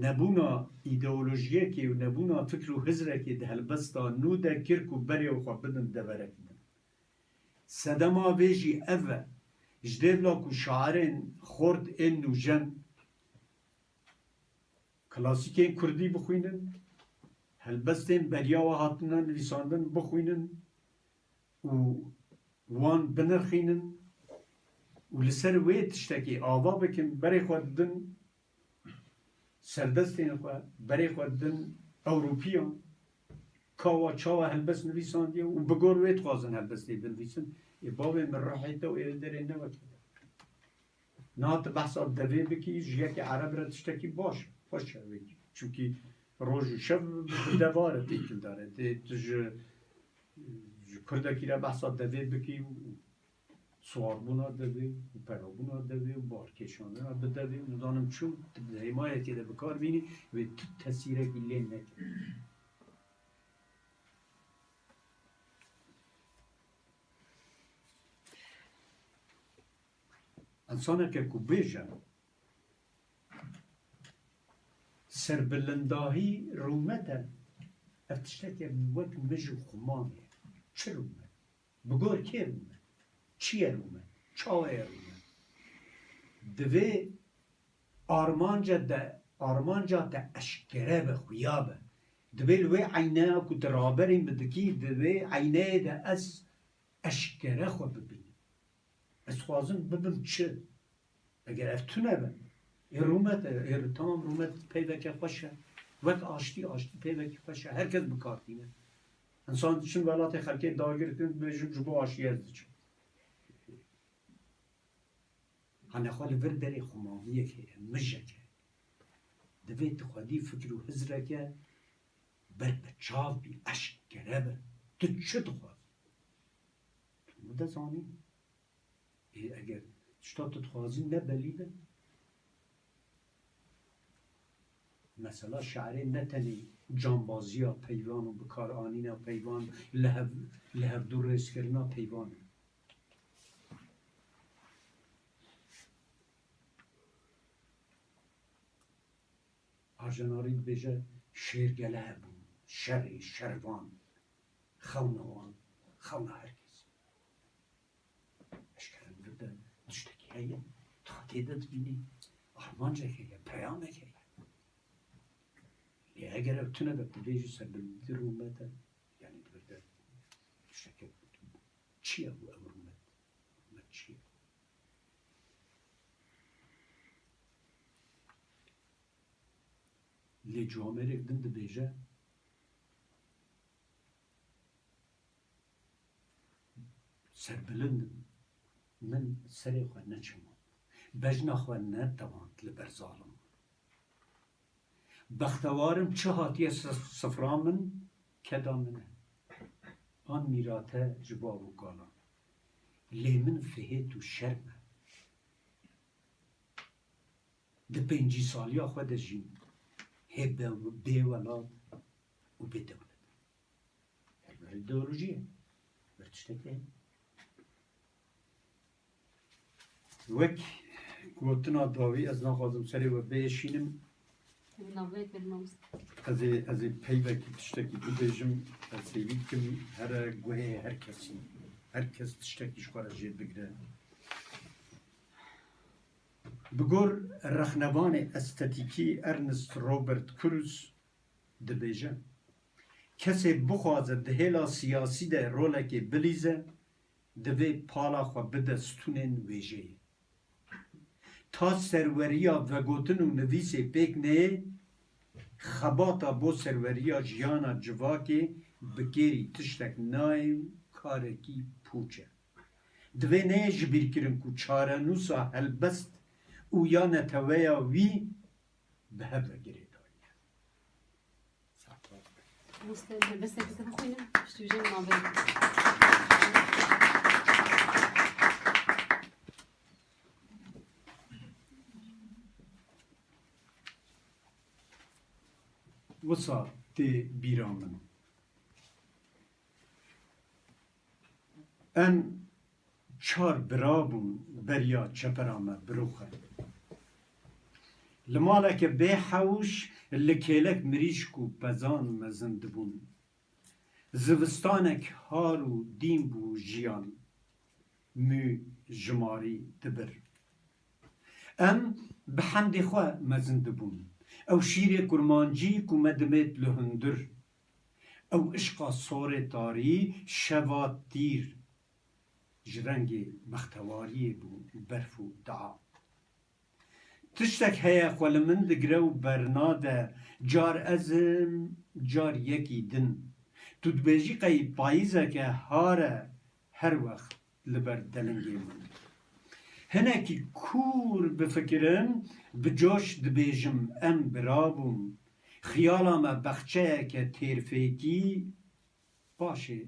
Nebûna îdeolojiyekê û nebûna fikr û hizrekê di helbesta nû de kir ku berê xwe bidin deverek din. Sedema vê jî ev e, ji dêvla ku şairên xort ên nûjen klasîkên kurdî bixwînin, helbestên beriya we hatine nivîsandin bixwînin û wan binirxînin û li ser wê tiştekî ava bikin, berê xwe didin serdestên xwe, berê xwe didin Ewropiyan, ka wa çawa helbest nivîsandiye û bi gor wê dixwazin helbestê binivîsin. Ê bavê min, ruhê te û ê derê ne wekî te. Niha tu behsa devê bikî, ji yekê ereb re tiştekî baş e, xweş e wê. Çimkî roj û şev bi devar e, têkildar e. Tê tu ji, ji kurdekî re behsa devê bikî û siwarbûna devê û perabûna devê û barkêşandina bi devê û nizanim çi, tu di hêmayekê de bi kar bînî, wê tu tesîrekî lê neke. Însaneke ku bêje, serbilindahî rûmet e, ev tişteke wek mij û xuman e. Çi rûmet? Bi gor kê rûmet? Çi ye rûmet? Çawa ye rûmet? Divê armanca de, armanca te eşkere be, xuya be. Divê li wê eyneya ku tu raberî min dikî, di vê eyneyê de ez eşkere xwe bibînim. Ez dixwazim bibim çi? Eger ev tune be, ê rûmet e, ê tamam rûmet peyveke xweş e. Wek aştî, aştî peyvekî xweş e. Her kes bi kar tîne. Însan diçin welatê xelkê dagir dikin, dibêjin ji bo aştiyê ez diçim. Hane xwe li vir derê xumaviyek heye, mijek heye. Divê tu xwedî fikr û hizreke ber bi çav bî, eşkere be. Tu çi dixwazî? Tu de zanî. Ê, eger tişta tu dixwazî ne belî be, mesela şiirê ne tenê cambaziya peyvan û bikaranîna peyvan, li hev, li hevdû rêzkirina peyvan e. Ajenarî dibêje, şêrgele hebûn, şerê şervan, xewna wan, xewna her kesî. Eşkere li vir de tiştekî heye, tu xwe tê de dibînî, armancek heye, peyamek heye. Lê eger ev tune be, tu bêjî serbilindî rûmet e, yanî li vir de tişteke çi ye ew rûmet? Rûmet çi ye? Lê camêrek din dibêje, serbilind im, min serê xwe neçimand, bejna xwe netewand li ber zaliman. Bextewar im çi hatiye si-, sifra min, keda min e. An mîrate ji bav û kalan. Lê min fihêt û şerm e. Di pêncî saliya xwe de jî hê be-, bê welat û bê dewlet. Her ber îdeolojiyê, ber tiştekî heye. Wek gotina dawî, ez naxwazim serê we biêşînim. Navê te mamoste. Ez ê, ez ê peyvekî tiştekî bibêjim, ez hêvî dikim here guhê her kesî. Her kes tiştekî ji xwe re jê bigire. Bi gor rexnevanê estetîkî Ernst Robert Kurz dibêje, kesê bixwaze di hêla siyasî de rolekê bilîze, divê pala xwe bide stûnên wêjeyê. Ta serweriya vegotin û nivîsê pêk neyê, Xebata bo serweriya jiyana civakê bi kêrî tiştek nayê û karekî pûç e. Divê neyê jibîrkirin ku çarenûsa helbest û ya neteweya wî bi hev ve girêdayî ye. Mamoste, helbesteke te bixwîne, piştî wî jî navê. Wisa tê bîra min. Em çar bira bûn beriya çepera me birûxe. Li maleke bê hewş, li kêlek mirîşk û pezan mezin dibûn. Zivistanek har û dîn bû jiyan. Mû jimarî dibir. Em bi hemdê xwe mezin dibûn. Ew şîrê kurmancî ku me dimêt li hundir. Ew işqa sorê tarî, şeva tîr. Ji rengê bextewariyê bû berf û dua. Tiştek heye xwe li min digire û bernade, car ez im, car yekî din. Tu dibêjî qey payîzeke har e her wext li ber delingê min. Hinekî kûr bifikirim, bi coş dibêjim, em bira bûn. Xiyala me bexçeyeke têrfêkî, paşê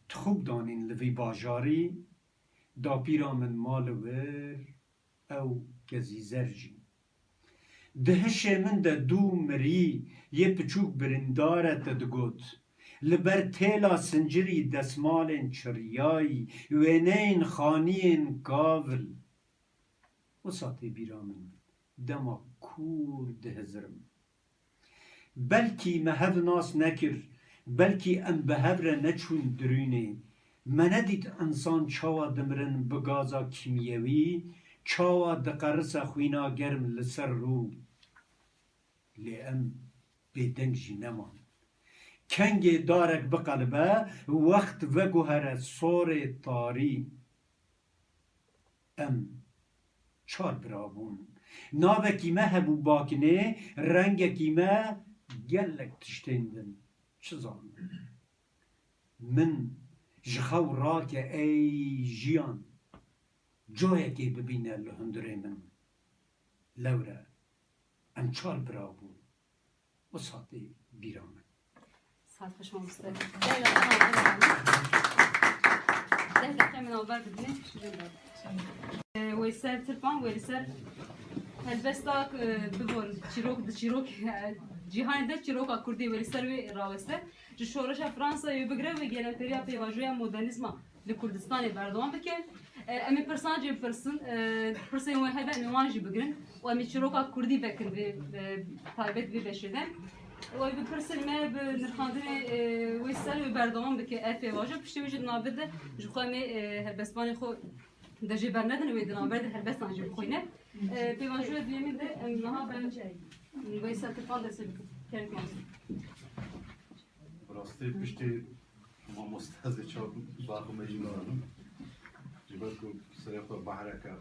tixûb danîn li vî bajarî, dapîra min ma li wir, ew kezîzer jî. Di hişê min de dû mirî, yê piçûk birîndar e, te digot. Li ber têla sincirî desmalên çiriyayî, wêneyên xaniyên kavil. Wisa tê bîra min, dema kûr dihizirim. Belkî me hev nas nekir, belkî em bi hev re neçûn dirûnê. Me nedît însan çawa dimirin bi gaza kîmyewî, çawa diqerise xwîna germ li ser rû. Lê em bêdeng jî neman. Kengê darek biqelibe, wext veguhere sorê tarî. Em çar bira bûn. Navekî me hebû Bakinê, rengekî me gelek tiştên din. Çi zanim? Min ji xew rake ey jiyan, coyekê bibîne li hundirê min. Lewre em çar bira bûn. Wisa tê bîra min. Saet xweş mamoste. Deh deqe navber bidin. Deh deqe min navber bidinê, şirin be. E, Weysel Tirpan, wê li ser helbesta, e, bibor çîrok, di çîrok, e, cîhanê de çîroka Kurdî wê li ser wê raweste. Ji şoreşa Fransayê wê bigire wê gelepêriya pêvajoya modernîzma li Kurdistanê berdewam bike. E, em ê pirsan jê bipirsin. E, pirsên wê hebe em ê wan jî bigirin. Û em ê çîroka Kurdî vekin vê, e, taybet vê beşê de. Û ew bipirsin me bi nirxandinê, e, wê ser wê berdewam bike ev pêvajo. Piştî wê jî di navê de ji xwe em ê, e, helbestvanê xwe de jê bernedin, wê di navber de helbestan jî bixwîne. E, pêvajoya duyemîn de em niha ben Weysel Tirpan destê bikin. Kerem mamoste. Bi rastî piştî mamoste ez ê çawa baxê me jî nadim. Ji ber ku serê xwe behreke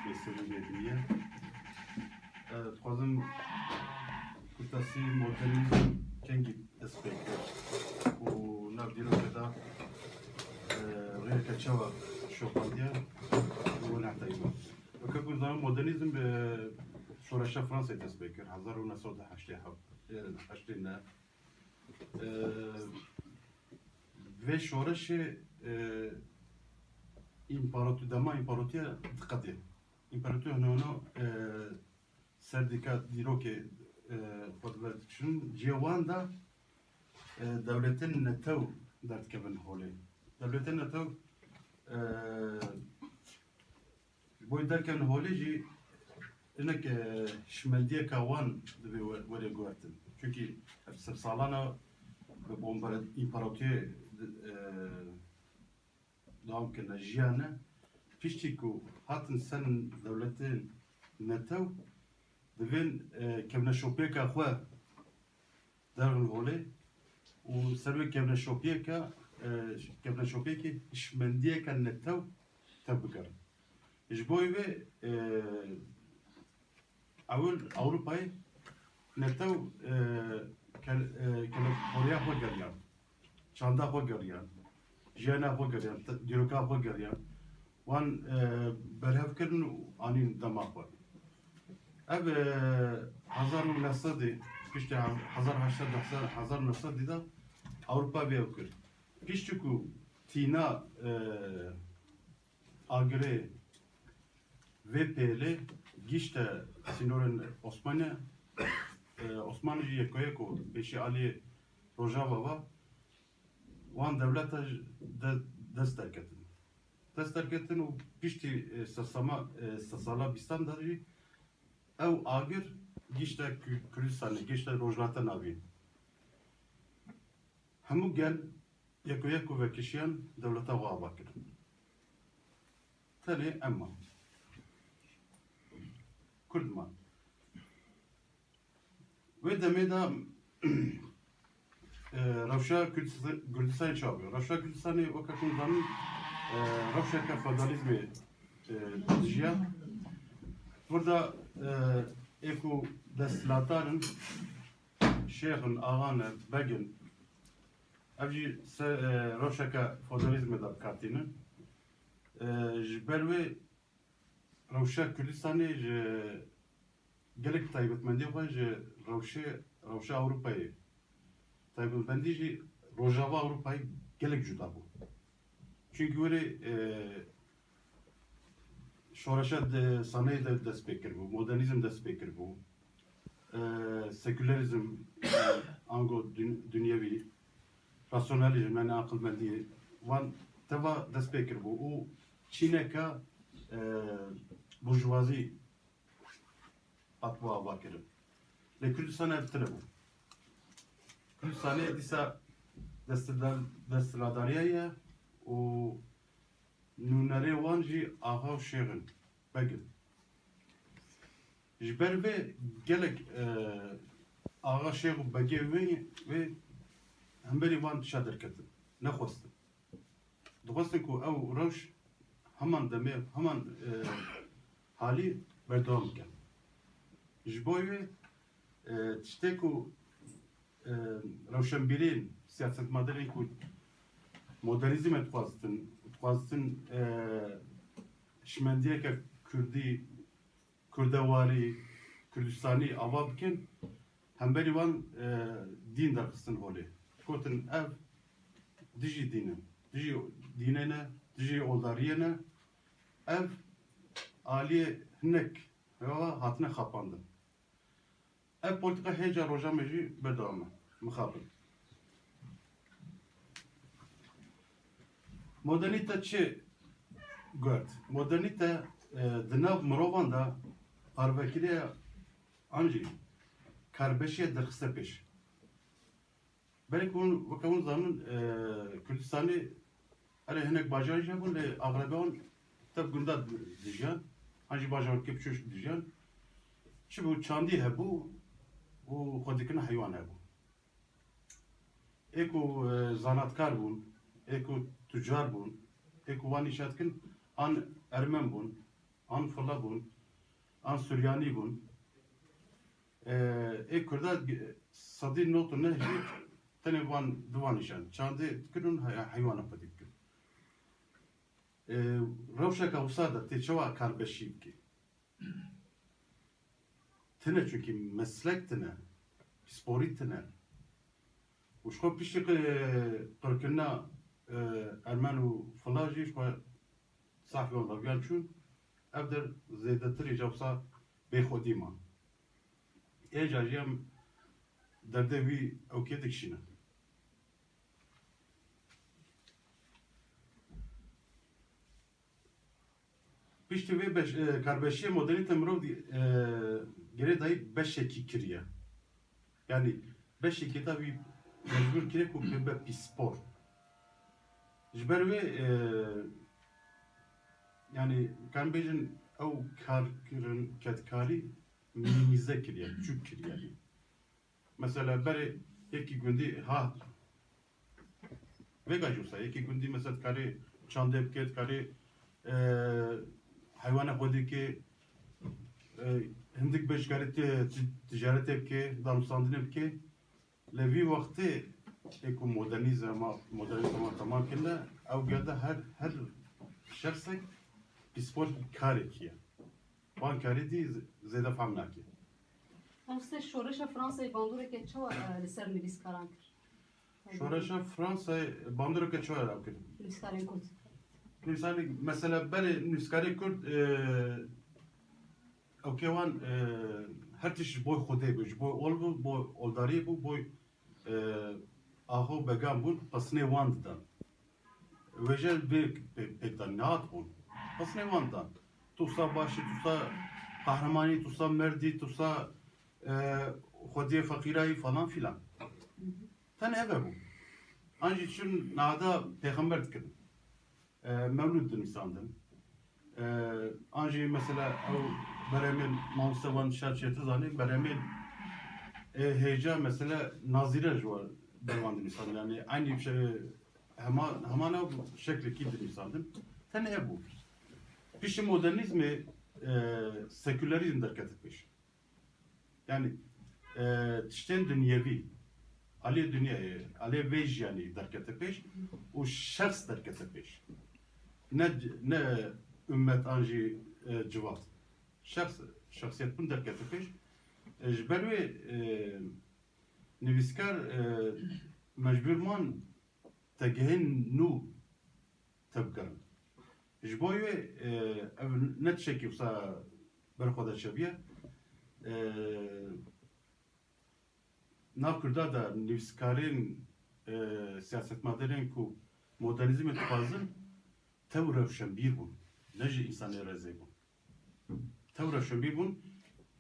bêsir û bêdî ye. Ez dixwazim kurtasî modernîzm kengî dest pê kir û nav dîroke de, e, rêyeke çawa şopandî ye û wina heta îro. Weke ku zanim modernîzm bi şoreşa Fransayê dest pê kir, hezar û neh sed û heştê heft, e, heştê neh. E, vê şoreşê, e, împarato-, dema împaratoriya diqedê. Împaratoriya hino hino, e, ser dîka dîrokê, e, xwe dibe diçin. Cihê wan de, e, dewletên netew derdikevin holê. Dewletên netew, e, Ji bo derkevin holê jî hinek, e, şimendiyeka wan divê we-, were guhertin. Çunkî ev sedsalana bi bombare-, împaratoriyê di-, e, dewam kirine, jiyane. Piştî ku hatin ser dewletên netew, divên, e, kevneşopiyeka xwe derxin holê û ser wê kevneşopiyeke, e, kevneşopiyekê hişmendiyeke netew tev bigerin. Ji bo wê, e, ewil Ewropayê netew, e, kel-, e, kelekoriya xwe geriyan, çanda xwe geriyan, jiyana xwe geriyan, te-, dîroka xwe geriyan. Wan, e, berhev kirin û anîn dema xwe. Ev, e, hezar û neh sedî, piştî hezar heşt sed, hezar û neh sedî de Ewropa vê ew kir. Piştî ku tîna, e, agirê vê pêlê gişte sînorên Osmaniye, e, Osmanî jî yekoyeko pêşî alî Rojava ve, wan dewleta ji de-, dest derketin. Dest derketin û piştî, e, sesama, e, sesala bîstan de jî ew agir gişte Kü-, Kurdistanê, gişte Rojhilata Navîn. Hemû gel yeko yeko vekişiyan dewleta xwe ava kirin. Tenê em man. Kurd man. Wê demê de, e, rewşa Kurdistan-, Kurdistanê çawa bû? Rewşa Kurdistanê weke ku zanin, e, rewşeke feodalîzmê, e, dijiya. Burada, e, ê ku desthilatdar in, şêx in, axan e, beg in, ev jî se-, e, rewşeke feodalîzmê de bi kar tînin. E, ji ber wê rewşa Kurdistanê ji gelek taybetmendiyê xwe ji rewşê, rewşa Ewropayê, taybetmendî jî Rojava Ewropayê gelek cuda bû. Çunkî were, e, şoreşa de, sanayê de dest pê kiribû, modernîzm dest pê kiribû, e, sekülerîzm, e, ango dün-, dünyevî, rasyonalîzm, yani aqilmendiyê, wan teva dest pê kiribû û çîneka, e, burjuvazî hatibû avakirin. Lê Kurdistan ev tune bû. Kurdistanê dîsa desthiladar-, desthiladariya ye û nûnerê wan jî axa û şêx in, beg in. Ji ber vê gelek, e, axa, şêx û begê wê, wê hemberî wan dişa derketin. Nexwestin. Dixwestin ku ew rewş heman demê, heman, e, halî berdewam bike. Ji bo wê, e, tiştê ku, e, rewşenbîrên, siyasetmedarên ku modernîzmê dixwaztin, dixwaztin, e, şimendiyeke kurdî, kurdewarî, kurdistanî ava bikin, hemberî wan, e, dîn derxistin holê. Gotin ev dijî dîn e, dijî dînê ne, dijî oldariyê ne. Ev aliyê hinek hewa hatine xapandin. Ev polîtika hêja roja me jî berdewam e. Mixabin. Modernîte çi got? Modernîte, e, di nav mirovan de parvekiriye an jî karbeşiye derxiste pêş. Belê ku hûn, weke hûn zanin, e, Kurdistanê, erê hinek bajarî jî hebûn, lê axlebe wan tev gunda dijiyan, an jî bajarokê biçûk dijiyan. Çi bû? Çandî hebû û xwedîkirina heywan hebû. Ê ku, e, zanatkar bûn, ê ku tucar bûn, ê ku wan îşa dikin, an Ermen bûn, an Fila bûn, an Suryanî bûn. E, ê Kurda ge-, sedî nod û neh jî tenê van, di van îşan çandê dikirin, hey-, heywana xwedî dikin. E, rewşeke wisa de tê çawa karbeşî bike? Tine, çunkî meslek tine, pîsporî tine. Û ji xwe piştî qi-, qirkirina, e, Ermen û Fila jî ji xwe zaf wan reviyan çûn. Ev der zêdetirî jî wisa bêxwedî man. Êca jî em derdê wî ewkê dikişînin. Piştî vê beş-, e, karbeşiyê modernîte mirov dî-, e, girêdayî beşekî kiriye. Yanî beşekî da wî mecbûr kiriye ku bibe pîspor. Ji ber wê, e, yanî, karin bêjin ew karkirin kedkarî minîmîze kiriye, biçûk kiriye. Mesela berê yekî gundî ha vêga jî wisa, yekî gundî mesela dikarê çandê bike, dikarê, e, heywana xwedî ke, e, Hindik beş karê ti-, ti-, ticaretê bike, danûstandinê bike. Lê vî wextê ê ku modernîzma, modernîzma temam kirine, ew gelde her, her şexsek pîspor karekî ye. Wan karê dî z-, zêde fehm nake. Mamoste, şoreşa Fransayê bandoreke çawa, e, li ser nivîskaran kir? Şoreşa Fransayê bandoreke çawa ew kir? Nivîskarên Kurd. Nivîskarên, mesela berê nivîskarê Kurd, e, ew kê wan, e, her tişt ji bo Xwedê bû, ji bo ol bû, bo oldariyê bû, bo, e, axa û began bûn, pesinê wan didan. Wêje vê pê-, pêk dan, nehat bûn. Pesinê wan didan. Tu wisa baş î, tu wisa qehreman î, tu wisa merd î, tu wisa, e, xwediyê feqîra yî falan filan. Tenê ev hebû. An jî çûn nahada pêxember dikirin. E, mewlûd dinivîsandin. E, an jî mesela ew berhemên mamoste wan şer çêtir zanî, berhemên, e, hêja mesela nazîre ji wan ber wan dinivîsandin. Yanî eynî şey, hema, heman ew şeklekî dinivîsandin. Tenê ev bû. Piştî modernîzmê, e, sekûlerîzm derkete pêş. Yanî, e, tiştên dinyevî, aliyê dinyayê, aliyê vê jiyanî derkete pêş û şexs derkete pêş. Ne, ne ummet an jî, e, civat. Şexs, şexsiyet bûn derkete pêş. E, ji ber wê, e, nivîskar, e, mecbûr man tegehên nû tevgerin. Ji bo wê, e, ev ne tiştekî wisa ber xwe de çebiye. E, nav Kurda de nivîskarên, e, siyasetmedarên ku modernîzmê dixwazin, tew rewşenbîr bûn, ne jî însanê rêzê bûn. Tew rewşenbîr bûn.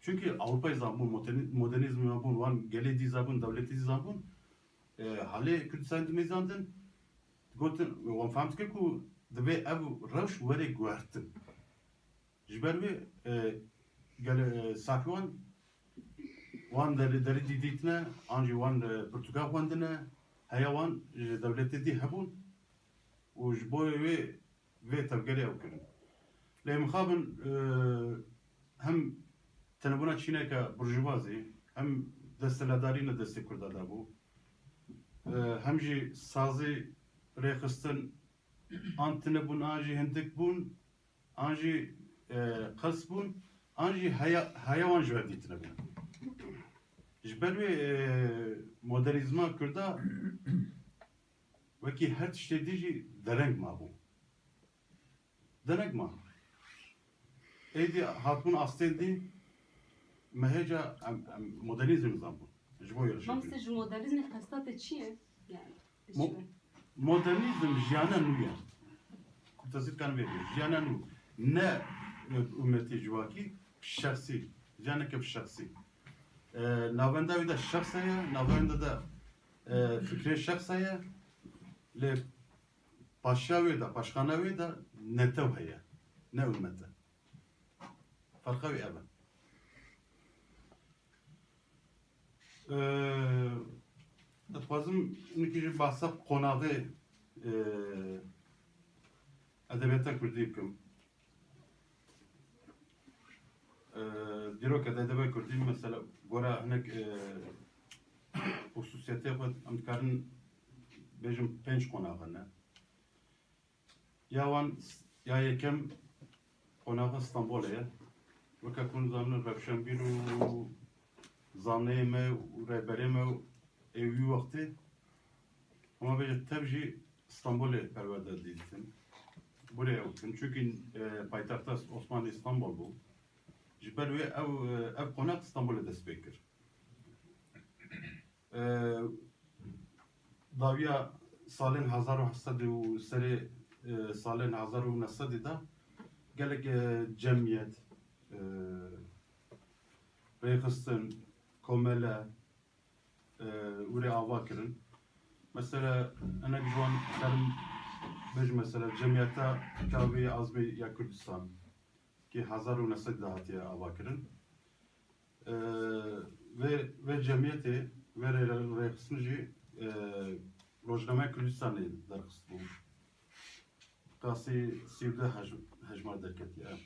Çunkî Ewropayê zanbûn, modernî-, modernîzmê zanbûn, wan gelê dî zanbûn, dewletê dî zanbûn. E, halê Kurdistanê dimêzandin, gotin, wan fehm dikir ku divê ev rewş were guhertin. Ji ber wê, e, gel-, e, safî wan, wan derî, derî dî dîtine, an jî wan, e, pirtûka xwendine, heya wan ji dewletê dî hebûn û ji bo wê vê tevgerê ew kirin. Lê mixabin, e, hem tenebûna çîneke burjuvazî, hem desthilatdarî ne destê Kurda de bû. E, hem jî sazî rêxistin an tune bûn, an jî hindik bûn, an jî, e, qels bûn, an jî heya, heya wan ji hev dîtine bûn. Ji ber wê, e, modernîzma Kurda wekî her tiştê dî jî dereng mabû. Dereng ma. Êdî hatibûn astên dî, me hêja em, em modernîzm zanbûn. Ji bo yê Mamoste, ji modernîzmê qesta te çi ye? Yani, Mo-, modernîzm jiyana nû ye. Ku tesîr kan vê jiyana nû. Ne, e, ummetî civakî, şexsî. Jiyaneke bi şexsî. E, navenda wê de şexs heye, navenda de, e, fikrê şexs heye. Lê paşa wê de, paşxana wê de netew heye. Ne ummet e. Ferqa wê ev e. Ee, ez dixwazim nikî jî behsa qonaxê, ee, edebiyata kurdî bikim. Ee, dîrok edebiyata kurdî mesela gora hinek, ee, xusûsiyetê xwe em dikarin bêjin pênc qonax hene. Ya wan, ya yekem qonaxa Stenbolê ye. Weke ku hûn zanin rewşenbîr û zaneyê me û rêberê me ê wî wextê, hema bêje tev jî Stenbolê perwerde dîtin. Burê ew dikin. Çunkî, e, paytexta Osmanlî Stenbol bû. Ji ber wê ew, e, ev qonax Stenbolê dest pê kir. E, dawiya salên hezar û heşt sed û serê, e, salên hezar û neh sed de gelek, e, cemiyet, e, rêxistin, komele, e, were ava kirin. Mesela, hinek ji wan karim bêjim, mesela, Cemiyeta Çavê Azmê ya Kurdistan, ki hezar û neh sed de hatiye ava kirin. E, vê, vê cemiyetê, vê rê-, rêxistin jî, e, Rojnameya Kurdistanê derxistibû. Qasî sî û du hej-, hejmar derketiye.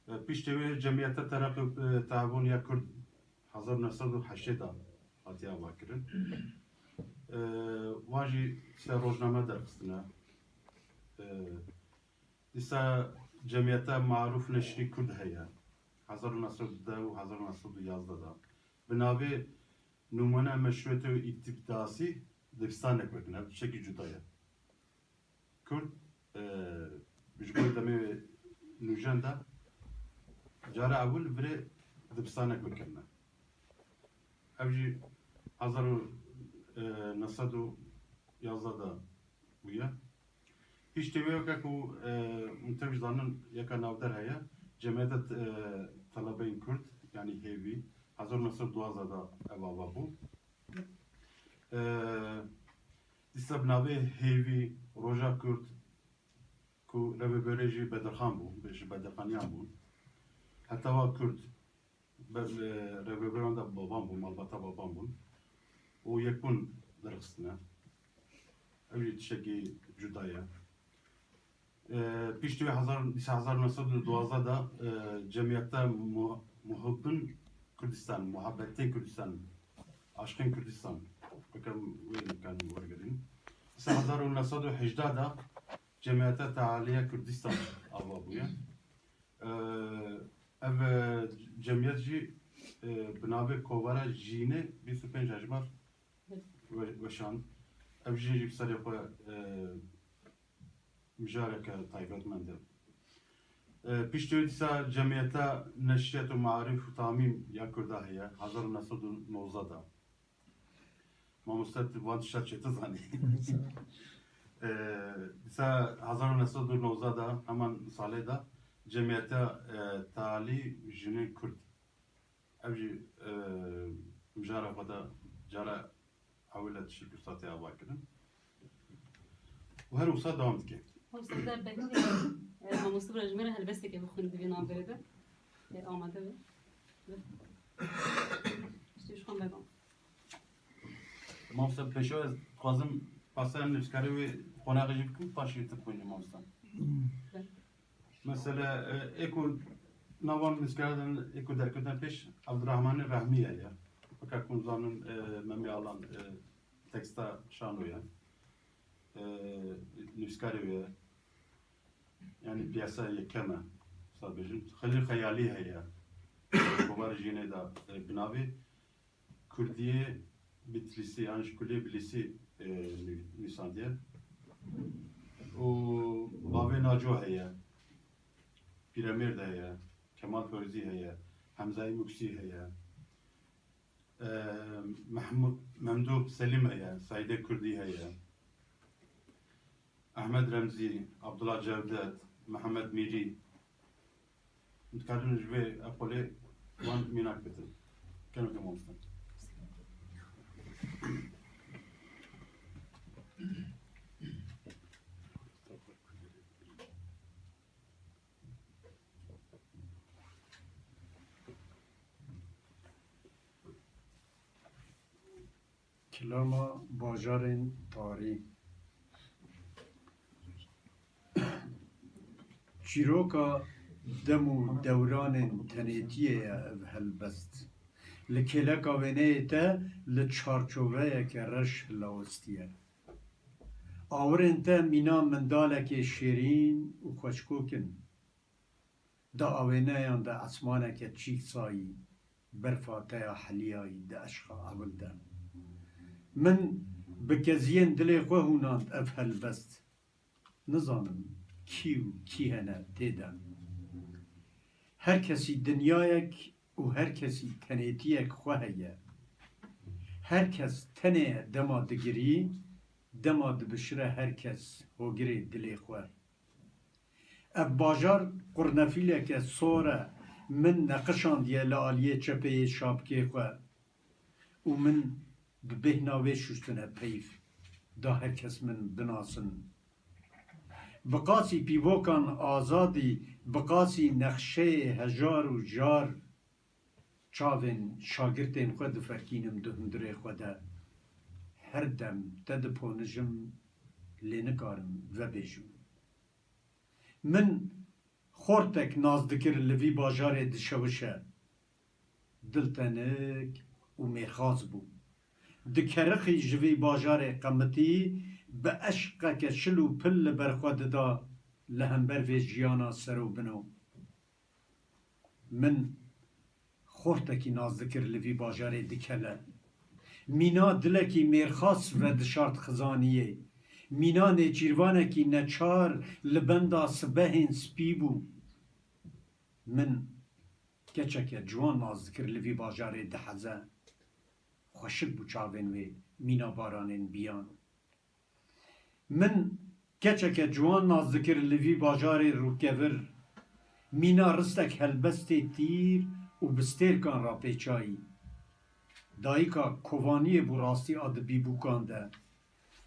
E, piştî wê Cemiyeta Tereqi, e, Teavun ya Kurd hezar û neh sed û heştê de hatiye avakirin. E, wan jî se rojname derxistine. E, dîsa Cemiyeta Marûf Neşrî Kurd heye. Hezar û neh sed û deh û hezar û neh sed û yazdeh de. Bi navê Numune Meşrûyetê û Îktîdasî dibistanek vekirine. Ev tiştekî cuda ye. Kurd, e, ji bo demê nûjen de cara ewil virê dibistanek vekirine. Ev jî hezar û neh sed û yazdeh de bûye. Piştî wê weke ku, e, hûn tev jî zanin yeka navdar heye, Cemiyeta, e, Telebeyên Kurd, yanî Hêvî, hezar û neh sed û duwazdeh de ev ava bû. E, dîsa bi navê Hêvî, Roja Kurd, ku rêvebirê jî Bedirxan bû, ji Bedirxaniyan bûn. Heta wa Kurd, Ber, e, rêvebirê wan de baban bûn, malbata baban bûn. Û yekbûn derxistine. Ev jî tiştekî cuda ye. E, piştî wê hezar, dîsa hezar û neh sed û duwazdeh de, e, Cemiyeta Mu-, Muhibbin Kurdistan, Muhabbetên Kurdistan, Aşkên Kurdistan, weke wê nikan wergirîn. Dîsa hezar û neh sed û hejdeh de Cemiyeta Tealiya Kurdistan ava bûye. E, ev, e, cemiyet jî, e, bi navê Kovara Jînê bîst û pênc hejmar we-, weşand. Ev jîn jî bi serê xwe, e, mijareke taybetmend e. E, piştî wê dîsa Cemiyeta Neşriyet û Marîf û Tamîm ya Kurda heye, hezar û neh sed û nozdeh de. Mamoste, tu van tişta çêtir zanî. Ee, dîsa hezar û neh sed û nozdeh de, heman salê de, Cemiyeta, e, Talî Jinên Kurd. Ev jî, e, mijara xwe de cara ewil e tiştê Kurd hatiye ava kirin. Û her wisa dewam dike. Mamoste, te bexşî, e, mamoste bira ji me re helbestekê bixwîne di vê navberê de. E, amade be. Be. Piştî ji xwe bego. Mamoste, pêşiya ez dixwazim pase nivîskarê wê qonaxê jî bikim, paşê tu bixwînî, mamoste. Be. Mesela, e, ê ku nava nivîskarê de ê ku derketine pêş, Abdurrahmanê Rehmî ye ya. Weke ku zanin, e, Memê Alan, e, teksta şano ye. E, nivîskarê wê ye. Yanî piyasa yekem e. Wisa bêjin. Xelîl Xeyalî heye. Kovara Jînê de, e, bi navê Kurdiyê Bitlîsî, yan jî Kurdiyê Bitlîsî, e, nû-, nûsandiye. Û Bavê Naco heye. Pîremêrd heye. Kemal Fewzî heye. Hemzayê Muksî heye. E, Mehmû-, Memdûh Selîm heye, Seîdê Kurdî heye, Ehmed Remzî, Abdullah Cevdet, Mihemed Mîrî. Dikarin ji vê eqolê wan mînak bitin. Keno ke mamoste. Kilama bajarên tarî. Çîroka dem û dewranên tenêtiyê ye ev helbest. Li kêleka wêneyê te li çarçoveyeke reş hilawestiye. Awirên te mîna mindalekê şêrîn û xweşkok in. Di awêneyan de esmaneke çîksayî, berfa te ya heliyayî di eşqa ewil de. Min bi keziyên dilê xwe hûnand ev helbest. Nizanim kî û kî hene tê de. Her kesî dinyayek û her kesî tenêtiyek xwe heye. Her kes tenê ye dema digirî, dema dibişire her kes hogirê dilê xwe. Ev bajar qurnefîleke sor e, min neqişandiye li aliyê çepê yê şapikê xwe û min bi bêhna wê şûştine peyv, da her kes min binasin. Bi qasî pîvokan azadî, bi qasî nexşeyê hejar û jar, çavên şagirtên xwe diferkînim di hundirê xwe de. Her dem te diponijim, lê nikarim vebêjim. Min Xortek nas dikir li vî bajarê dişewişe. Diltenik û mêrxas bû. Dikerixî ji vî bajarê qemitî, bi eşqeke şil û pil li ber xwe dida li hember vê jiyana serobino. Min xortekî nas dikir li vî bajarê dikele. Mîna dilekî mêrxas vedişart xizaniyê. Mîna nêçîrvanekî neçar li benda sibehên spî bû. Min keçeke ciwan nas dikir li vî bajarê diheze. Xweşik bû çavên wê mîna baranên biyan. Min keçeke ciwan nas dikir li vî bajarê rûkevir, mîna ristek helbestê tîr û bi stêrkan rapêçayî. Dayika kovaniyê bû rastî a di bîbûkan de.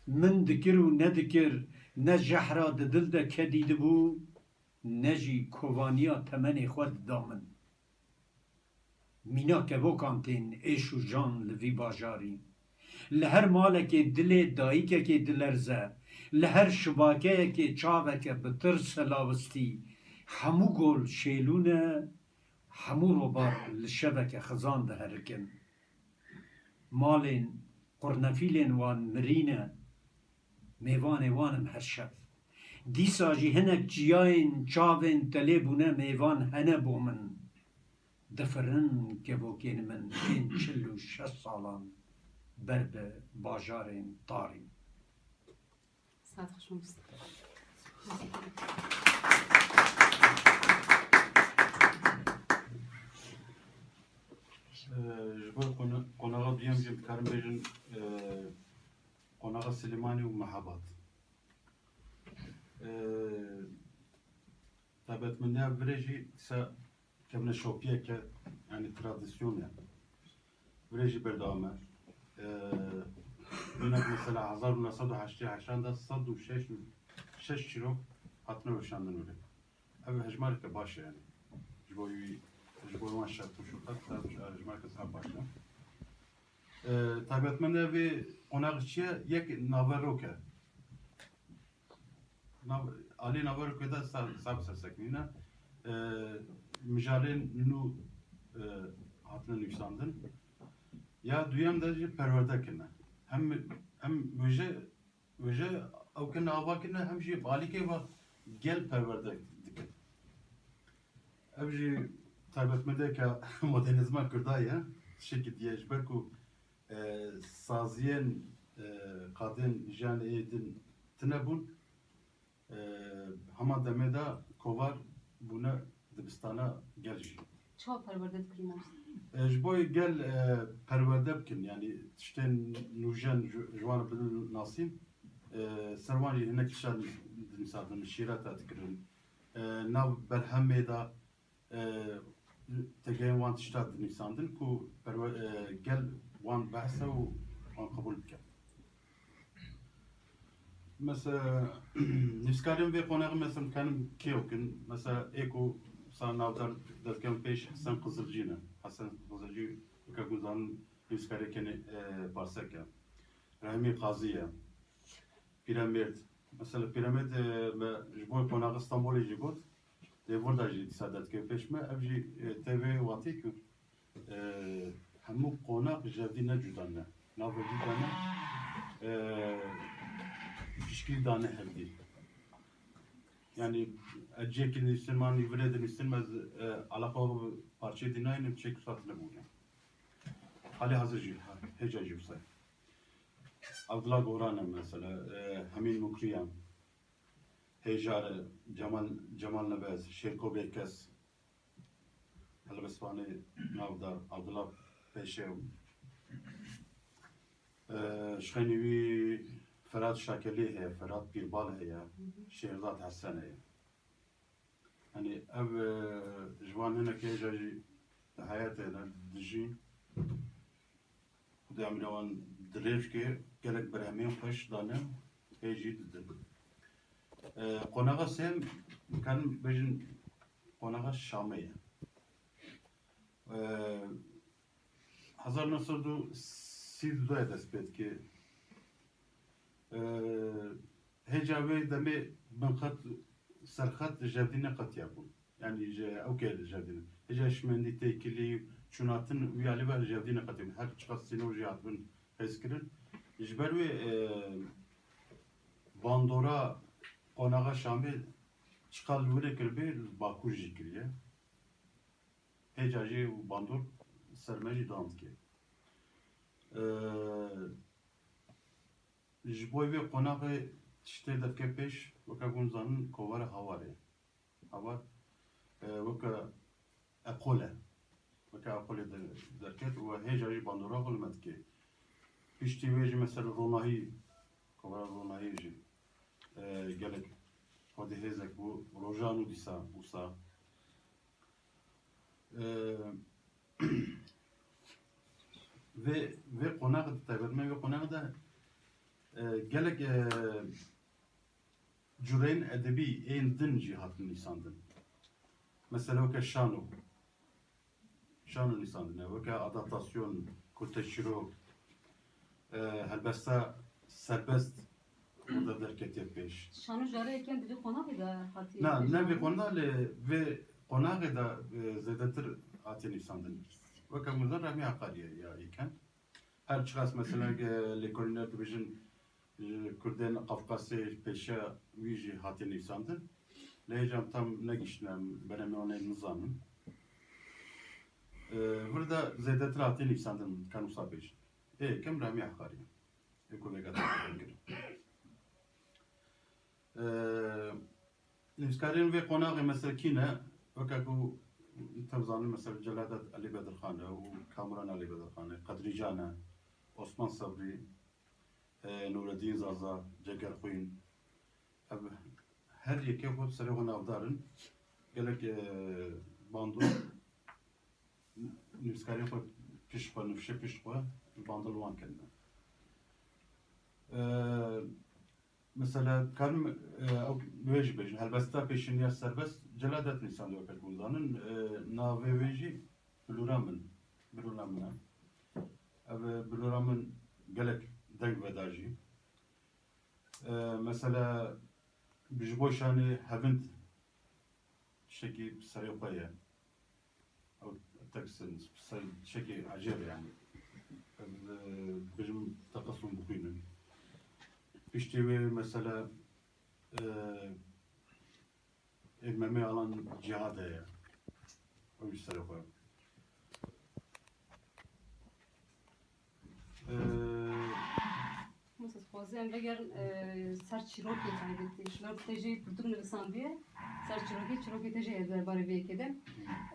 Min dikir û nedikir, ne jehra di dil de kedî dibû, ne jî kovaniya temenê xwe dida min. Mîna kevokan tên êş û jan li vî bajarî. Li her malekê dilê dayikekê dilerze, li her şibakeyekê çaveke bi tirs helawistî, hemû gol şêlû ne, hemû robar li şeveke xizan diherikin. Malên qurnefîlên wan mirî ne, mêvanê wan im her şev. Dîsa jî hinek çiyayên çavên telê bûne mêvan hene bo min. Difirin kevokên min tên çil û şeş salan ber bi bajarên tarî. Saet xweş mamoste. Ji bo qona-, qonaxa duyem jî dikarin bêjin, e, qonaxa Silêmanî û Mehabad. E, Taybetmendiya virê jî dîsa kevneşopiyeke, yanî tradisyon e. Virê jî berdewam e. Ee, Minak mesela hezar û neh sed û heştê heştan de sed û şeş, şeş çîrok hatine weşandin virê. Ev hejmareke baş e yanî. Ji bo wî, ji bo wan şert û şûqet, ev hejmareke zaf baş e. Ee, taybetmendiya vê qonaxê çi ye? Yek naverok e. Nav-, alî naverokê de sa-, sab sersekinîne. E, mijarên nû, e, hatine nivîsandin. Ya duyem de jî perwerde kirine. Hem, hem wêje, wêje ew kirine ava kirine, hem jî bi alîkê ve gel perwerde dikin. Ev jî taybetmendiyeke modernîzma Kurda ye. Tiştekî diye ji ber ku e, saziyên, e, qadên jiyanê ê din tune bûn. E, hema demê de kovar bûne dibistana gel jî. Çawa perwerde dikirin mamoste? E, ji bo gel, e, perwerde bikin, yanî tiştên nûjen ji, ji wan re bidin nasîn, e, ser wan jî hinek tişta dinivîsandin, şîreta dikirin. E, nav berhemê de e, têgehên wan tişta dinivîsandin ku perwe-, e, gel wan behse û wan qebûl bike. Mesela, nivîskarên vê qonaxê mesela dikarin kê kin? Mesela ê ku sa navdar derdikem pêş Hesen Qizilcî ne. Hesen Qizilcî weke ku zanin nivîskarê kenê, e, parsek e. Rehmî Qazî ye. Pîremêrd. Mesela Pîremêrd, e, me ji bo qonaxa Stenbolê jî got. Dê vir de jî dîsa derdikeve pêş me. Ev jî, e, tê vê watê ku, e, hemû qonax ji hevdî ne cuda ne. Navê jî dane, e, piştgirî dane hevdî. Yanî ez cihekî dinivîsim, an vî virê dinivîsim, ez, e, eleqa xwe bi parçeyê dî nayînim, çek sat nebûne. Halê hazir jî, ha, hêca jî wisa ye. Abdullah Goran e mesela, e, Hemîn Mukriyan, Hêjar e, Cemal, Cemal Nebez, Şêrko Bêkes, helbestvanê navdar, Abdullah Pêşew, e, ji xeynî wî Ferhat Şakelî heye, Ferhat Pîrbal heye, Şêrzad Hesen heye. Yanî ev, e, ji van hinek hêja jî di heyetê de dijîn. Xwedê emrê wan dirêj ke, gelek berhemên xweş dane, hê jî didin. E, qonaxa sêm, dikarin bêjin qonaxa Şamê ye. E, hezar neh sed û sî û du dest pê dike. Ee, hêca wê demê binxet, serxet ji hevdî neqetiya bûn. Yanî ji ew ke li jev dînin. Hêja şimendî têkilî, çûnatin wî alî ve li jev dîne qetî. Her çiqas sînor jî hatibin hêzkirin. Ji ber wê, e, bandora qonaxa Şamê çiqas li wirê kiribê, li Bakur jî kiriye. Hêja jî bandor ser me jî dewam dike. E, Ji bo vê qonaxê tiştê derdike pêş, weke hûn zanin, kovara Hawarê. Hawar, e, weke eqol e. Weke eqolê de-, derket û hêja jî bandora xwe li me dike. Piştî wê jî mesela Ronahî, kovara Ronahî jî, e, gelek xwedî hêzek bû. Rojan û dîsa, wisa. E, vê, vê qonaxê de, taybetmendê vê qonaxê de, e, gelek, e, cureyên edebî ên din jî hatin nivîsandin. Mesela weke şano. Şano nivîsandine, weke adaptasyon, kurteçîrok, e, helbesta serbest orada derketiye pêş. Şano jare yeken di vê qonaxê de hatiye Na, ne vê pêşanîn? Qonaxê, vê qonaxê de, e, zêdetir hatiye nivîsandin. Weke min de Rehmî Heqarî ye ya yeken. Her çiqas mesela, e, lêkolîner dibêjin, e, Kurdên Qafqasê pêşiya wî jî hatiye nivîsandin. Lê hêja em tam negihiştine, em beremê wan ê nizanin. E, vir de zêdetir hatiye nivîsandin, kan wisa bêjin. Ê yekem Rehmî Heqarî ye. Ê ku vêga te kirin. E, Nivîskarên vê qonaxê mesela kî ne? Weke ku tev zanin mesela Celadet Elî Bedirxan e û Kamuran Elî Bedirxan e, Qedrîcan e, Osman Sebrî, e, Nûreddîn Zaza, Cegerxwîn. Ev her yekê xwe bi serê xwe navdar in. Gelek, e, bandor nivîskarên xwe pişt xwe, nifşê pişt xwe, bandor li wan kirine. E, Mesela, karim, e, ew wê jî bêjin. Helbesta pêşîniya serbest Celadet nivîsandiye weke ku hûn zanin. E, navê wê jî Bilûra min. Bilûra min e. Ev, e, Bilûra min gelek deng veda jî. E, mesela, ji bo şanê hevind tiştekî serê xwe ye. Ew tekst ser tiştekî ecêb e yani. Em, e, bijim teqesûn bixwînin. Piştî wê mesela, e, ê Memê Alan Cihad heye. Ew jî serê xwe. E, Mesela, dixwazim em vegerin, e, ser çîrokê taybetî. Ji ber ku te jê pirtûk nivîsandiye, ser çîrokê, çîrokê te jê heye di derbarê vê yekê de.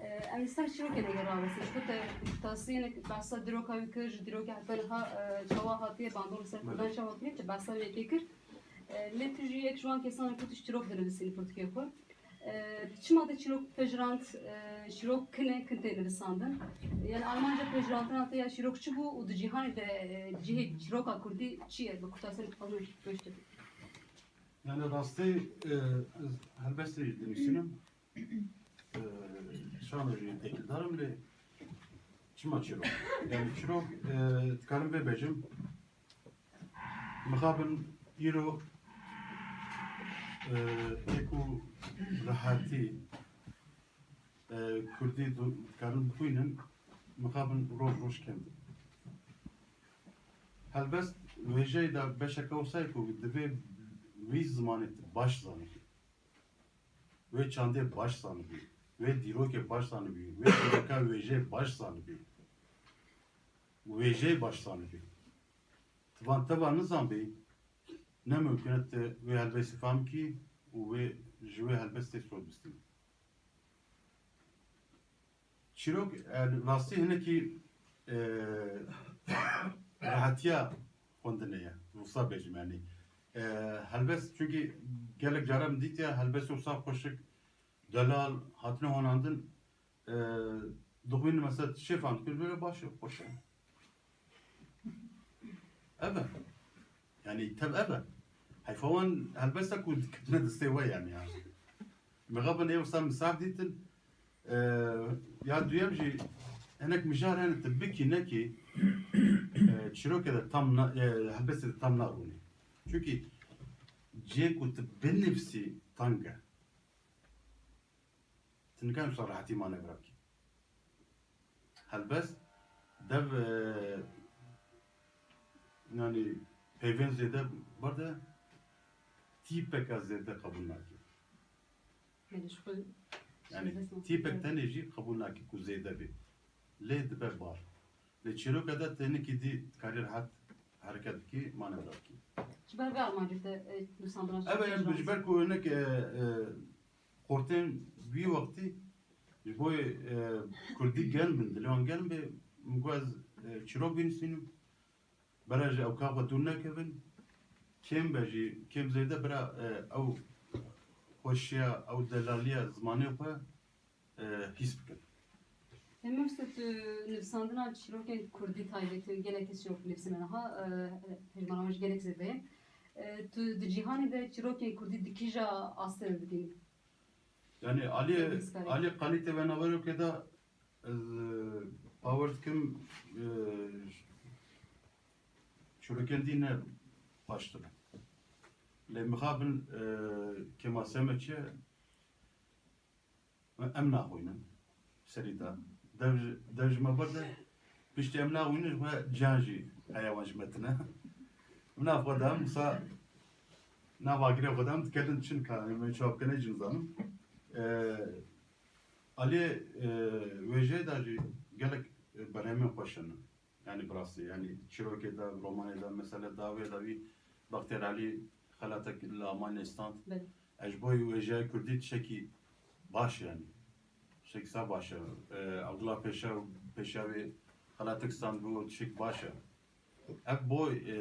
E, em li ser çîrokê neger rawestin. Ji bo te kurtasî hinek behsa dîroka wî kir, ji dîrokê heta niha, e, çawa hatiye, bandor li ser Kurdan çawa hatiye, tu behsa vê yekê kir. E, lê tu jî yek ji wan kesan î ku tu ji çîrok dinivîsînî pirtûkê xwe. E, çima te çîrok pejirand, e, çîrok kin e, kin tê nivîsandin? Yani Almanca pejirandina te ya çîrok çi bû û di cîhanê de, e, cihê çîroka kurdî çi ye? Bi kurtasî dixwazim pêş te. Yani rastî, e, ez helbestê dinivîsînim. E, şano jî têkildar im lê çima çîrok? Yani çîrok, e, dikarim vê bêjim. Mixabin îro, e, ê ku rehetî, e, kurdî du-, dikarin bixwînin, mixabin roj roj kêm dibin. Helbest wêjeyê de beşeke wisa ye ku divê wî zimanê tu baş zanibî. Wê çandê baş zanibî, wê dîrokê baş zanibî, wê dîroka wêjeyê baş zanibî, wêjeyê baş zanibî. Tu van teva nizanbî, ne mimkun e tu wê helbestê fehm kî û wê ji wê helbestê sor bistînî. Çîrok, e, rastî hinekî, e, rehetiya xwendinê ye. Wisa bêjim, yanî, e, helbest, çunkî gelek caran dîtiye, helbest wisa xweşik, delal, hatine honandin, e, dixwînin mesela çê fan dikir, böyle baş e, xweş e. Ev e. Yani tev ev e. Heyfa wan helbesta ku diketine destê we yani ya. Mixabin ê wisa misaf dîtin. E, ya duyem jî hinek mijar hene tu bikî nekî, e, çîrokê de tam na, e, helbestê de tam narûnê. Çunkî cihê ku tu binivîsî tang e. Nikan wisa rehetî manevra bikî. Helbest dev, e, yanî peyvên zêde berde tîpeka zêde qebûl nake. Yanî tîpek tenê jî qebûl nake ku zêde bê. Lê dibe bar. Lê çîroka de te hinekî dî dikarî rehet hereket bikî, manevra bikî. Ji ber vê armancê te, e, nûsandina Ev e, ji ber ku hinek, e, e, qortên wî wextî ji bo, e, kurdî germ bin, dilê wan germ bê, min got ez, e, çîrok binivîsim. Bera ji ewka xwe dûr nekevin. Kêm be jî, kêm zêde bira, e, ew xweşiya, ew delaliya zimanê xwe, e, hîs bikin. Mamoste, tu nivîsandina çîrokên kurdî taybetî, gelek kes çîrok dinivîsîne niha, e, hejmara wan jî gelek zêde ye. E, tu di cîhanê de çîrokên kurdî di kîja astê de dibînî? Yanî aliyê, Nivîskarê. Aliyê kalîte ve naverokê de ez, e, bawer dikim, e, çîrokên dî ne baştir in. Lê mixabin, e, kêmaseme çi ye? Em naxwînin. Serî de. Dev ji, dev ji me berde. Piştî em naxwînin, ji xwe ciyan jî heya wan ji me tune. Em nav xwe de, wisa nav agirê xwe de, em diketin çin ka, em çawa bikene jî nizanim. Ee, alê, e, wêjeyê de jî gelek, e, berhemên xweş hene. Yanî bi rastî, yanî çîrokê de, romanê de, mesela dawê de wî Baxtiyar Elî xelatek li Almanyayê stand. Belê. Ez ji bo wêjeya kurdî tiştekî baş e yanî. Tiştekî sa baş e. E, Abdullah Pêşa, Pêşa wê xelatek stand bû, tiştekî baş e. Ev bo, e,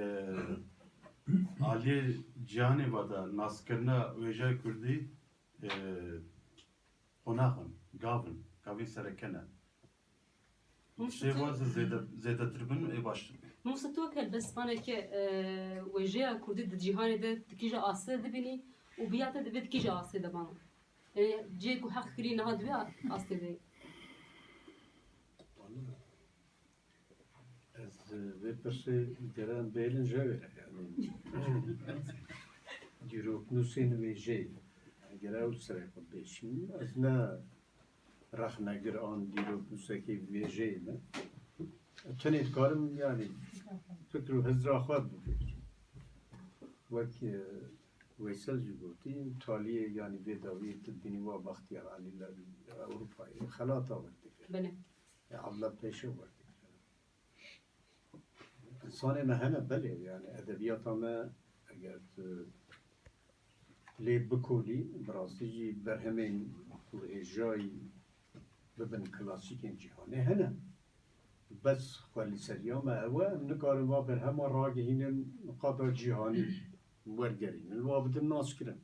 aliyê cîhanê ve de naskirina wêjeya kurdî, e, qonax in, gav in, gavên sereke ne. Mamoste, Sê tu, waz zêde, zêdetir bin, ê baştir bê. Mamoste, tu wek helbestvaneke, e, wêjeya kurdî di cîhanê de di kîja astê de dibînî û bi ya te divê di kîja astê de bana? Yanî cihê ku heq kirî niha di vê astê de ye? Wala, ez, e, vê pirsê gerek bêlin je wê re, yanî. Dîroknûsên wêjeyê. Eger ew serê xwe bêşînim, ez ne rexnegir an dîroknûsekê wêjeyê me. Tenê dikarim, yanî, fikr û hizra xwe bibêjim. Wek, e, Weysel jî gotî, taliyê, yanî, vê dawiyê tu dibînî wa Baxtiyar Elî li Ewropayê xelata werdigire. Belê. E, Abla Pêşe werdigire. Însanê me hene, belê, yanî edebiyata me eger tu lê bikolî, bi rastî jî berhemên ku hêjayî bibin klasîkên cîhanê hene. Bes xwe li seriya me ew e, em nikarin va berhema ragihînin qada cîhanî, wergerînin, wa bidin naskirin.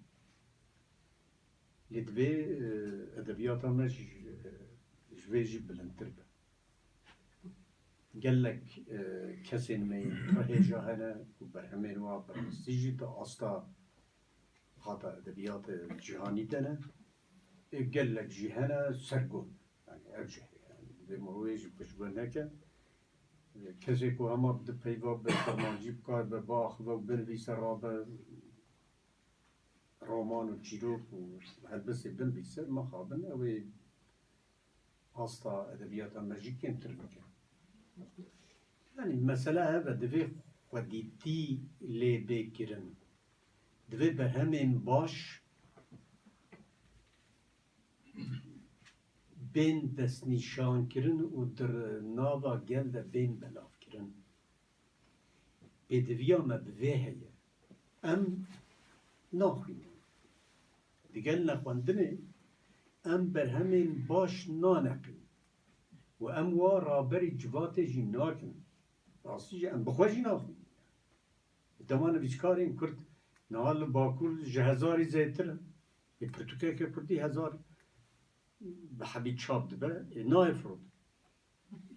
Lê divê, e, edebiyata me jî, e, ji vê jî bilindtir be. Gelek, e, kesên me yên pir hêja hene ku berhemên wan bi rastî jî di asta qada edebiyatê cîhanî de ne. Ê gelek jî hene sergon. Yanî ev jî heye. Yanî divê mirovê jî piştguh neke. Kesê ku hema di peyva bi kurmancî bikar be, biaxive û binivîse, rabe roman û çîrok û helbestê binivîse, mixabin ew ê asta edebiyata me jî kêmtir bike. Yanî mesele ev e, divê xwedîtî lê bê kirin. Divê berhemên baş bên destnîşankirin û di nava gel de bên belavkirin. Pêdiviya me bi vê heye. Em naxwînin. Digel nexwendinê em berhemên baş naneqîn û em wa raberî civatê jî nakin. Rastî jî em bi xwe jî naxwînin. Dema nivîskarên kurd niha li Bakur ji hezarî zêtir in. Ê pirtûkeke kurdî hezar bi hebî çap dibe, ê nayê firotin.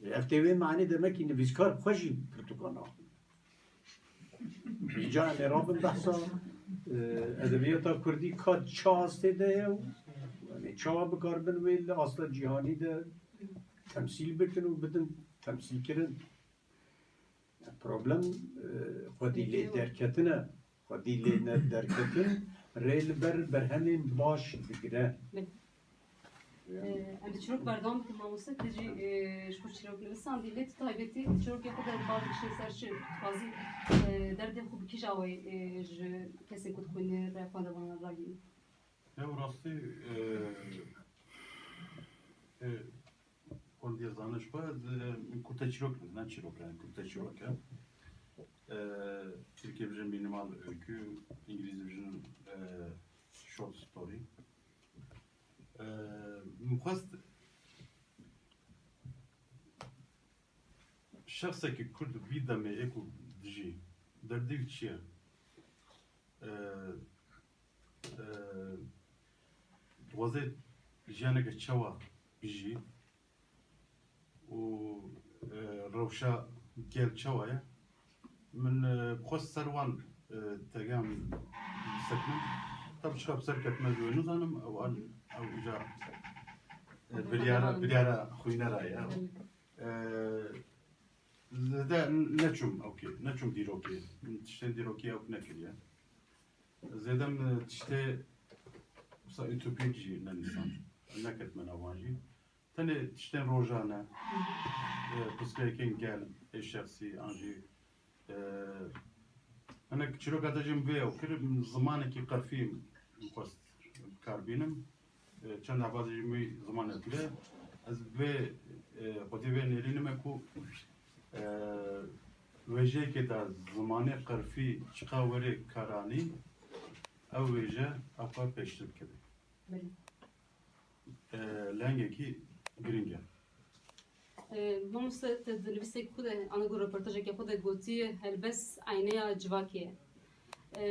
Ê ev tê wê manê demekî nivîskar xwe jî pirtûka naxwîne. Îca em ê rabin behsa, e, edebiyata kurdî ka çi astê de ye û em ê çawa bikaribin wê li asta cîhanî de temsîl bikin û bidin temsîlkirin. Problem, e, xwedî lê derketin e. Xwedî lê ne derketin, rê li ber berhemên baş digire. Belê. Em bi çîrok berdewam bikin, mamoste, tu jî, e, ji xwe çîrok nivisandî, lê tu taybetî çîrokê xwe de bal dikişî ser çi? Dixwazî, e, derdê xwe bi kîja wê, e, ji kesên ku dixwînin re xwe de vana ragihînî? Ya, bi rastî, e, e, xwendiye zanî ji xwe, e, kurte çîrok, ne çîrok, yani kurte çîrok e. E, Tirkî bijin minimal öykü, İngilizce bijin, e, short story. E, min xwest şexsekî Kurd vî demê ê ku dijî, derdê wî çi ye? E, e, dixwaze jiyaneke çawa bijî û, e, rewşa gel çawa ye? Min, e, xwest ser wan, e, tegan bisekinim. Tab çiqa bi ser ketime ji wê nizanim, ew an, ew îca, e, biryara, biryara xwînera ye. E, zêde neçûm, okey, neçûm dîrokê. Min tiştên dîrokê ew nekiriye. Zêde min tiştê wisa utopîk jî nenivîsand. Neketime nav wan jî. Tenê tiştên rojane, e, pirsgirêkên gel, ê şexsî, an jî, e, hinek çîroka te jî min vê ew kir, min zimanekî qefî min xwest bi kar bînim. E, çend ehbazê jî min wî zimanê dide. Ez vê, e, xwedî vê nêrînime ku, e, wêjeyekê de zimanê qerfî çiqa were karanîn, ew wêje ew xwe pêştir bikeve. Belê. E, lehengekî giring e. E, mamoste, te di nivîsek xwe de, ango röportajeke xwe de gotiye, helbest eyneya civakê ye. E,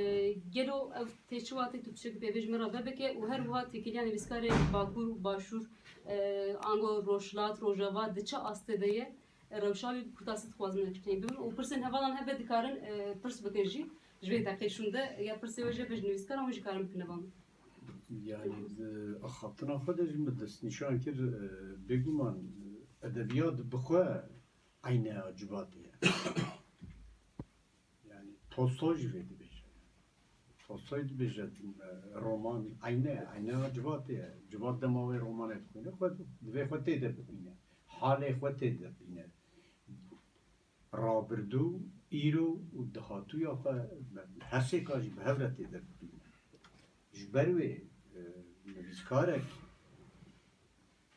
gelo ev tê çi watê, tu tiştekî pê vê ji me re vebike û her wiha têkiliya nivîskarê Bakur û Başûr, e, ango Rojhilat, Rojava di çi astê de ye? Rewşa wî bi kurtasî dixwazin ev tiştên bibin û pirsên hevalan hebe dikarin, e, pirs bikin jî. Ji vê deqê şûnde, eger pirsê we jê be ji nivîskaran, hûn jî karin bikine van. Yani, e, axaftina xwe de jî min destnîşan kir, e, bêguman, e, edebiyat bi xwe eyneya civatê ye. Yani, Tolstoy jî vê dibêje. Tolstoy dibêje, e, roman eyne, eyneya civatê ye. Civat dema wê romanê dixwîne, xwe divê xwe tê de bibîne. Halê xwe tê de bibîne. Rabirdû, îro û dahatûya xwe, hersêka jî bi hev re tê de bibîne. Ji ber wê, e, nivîskarek,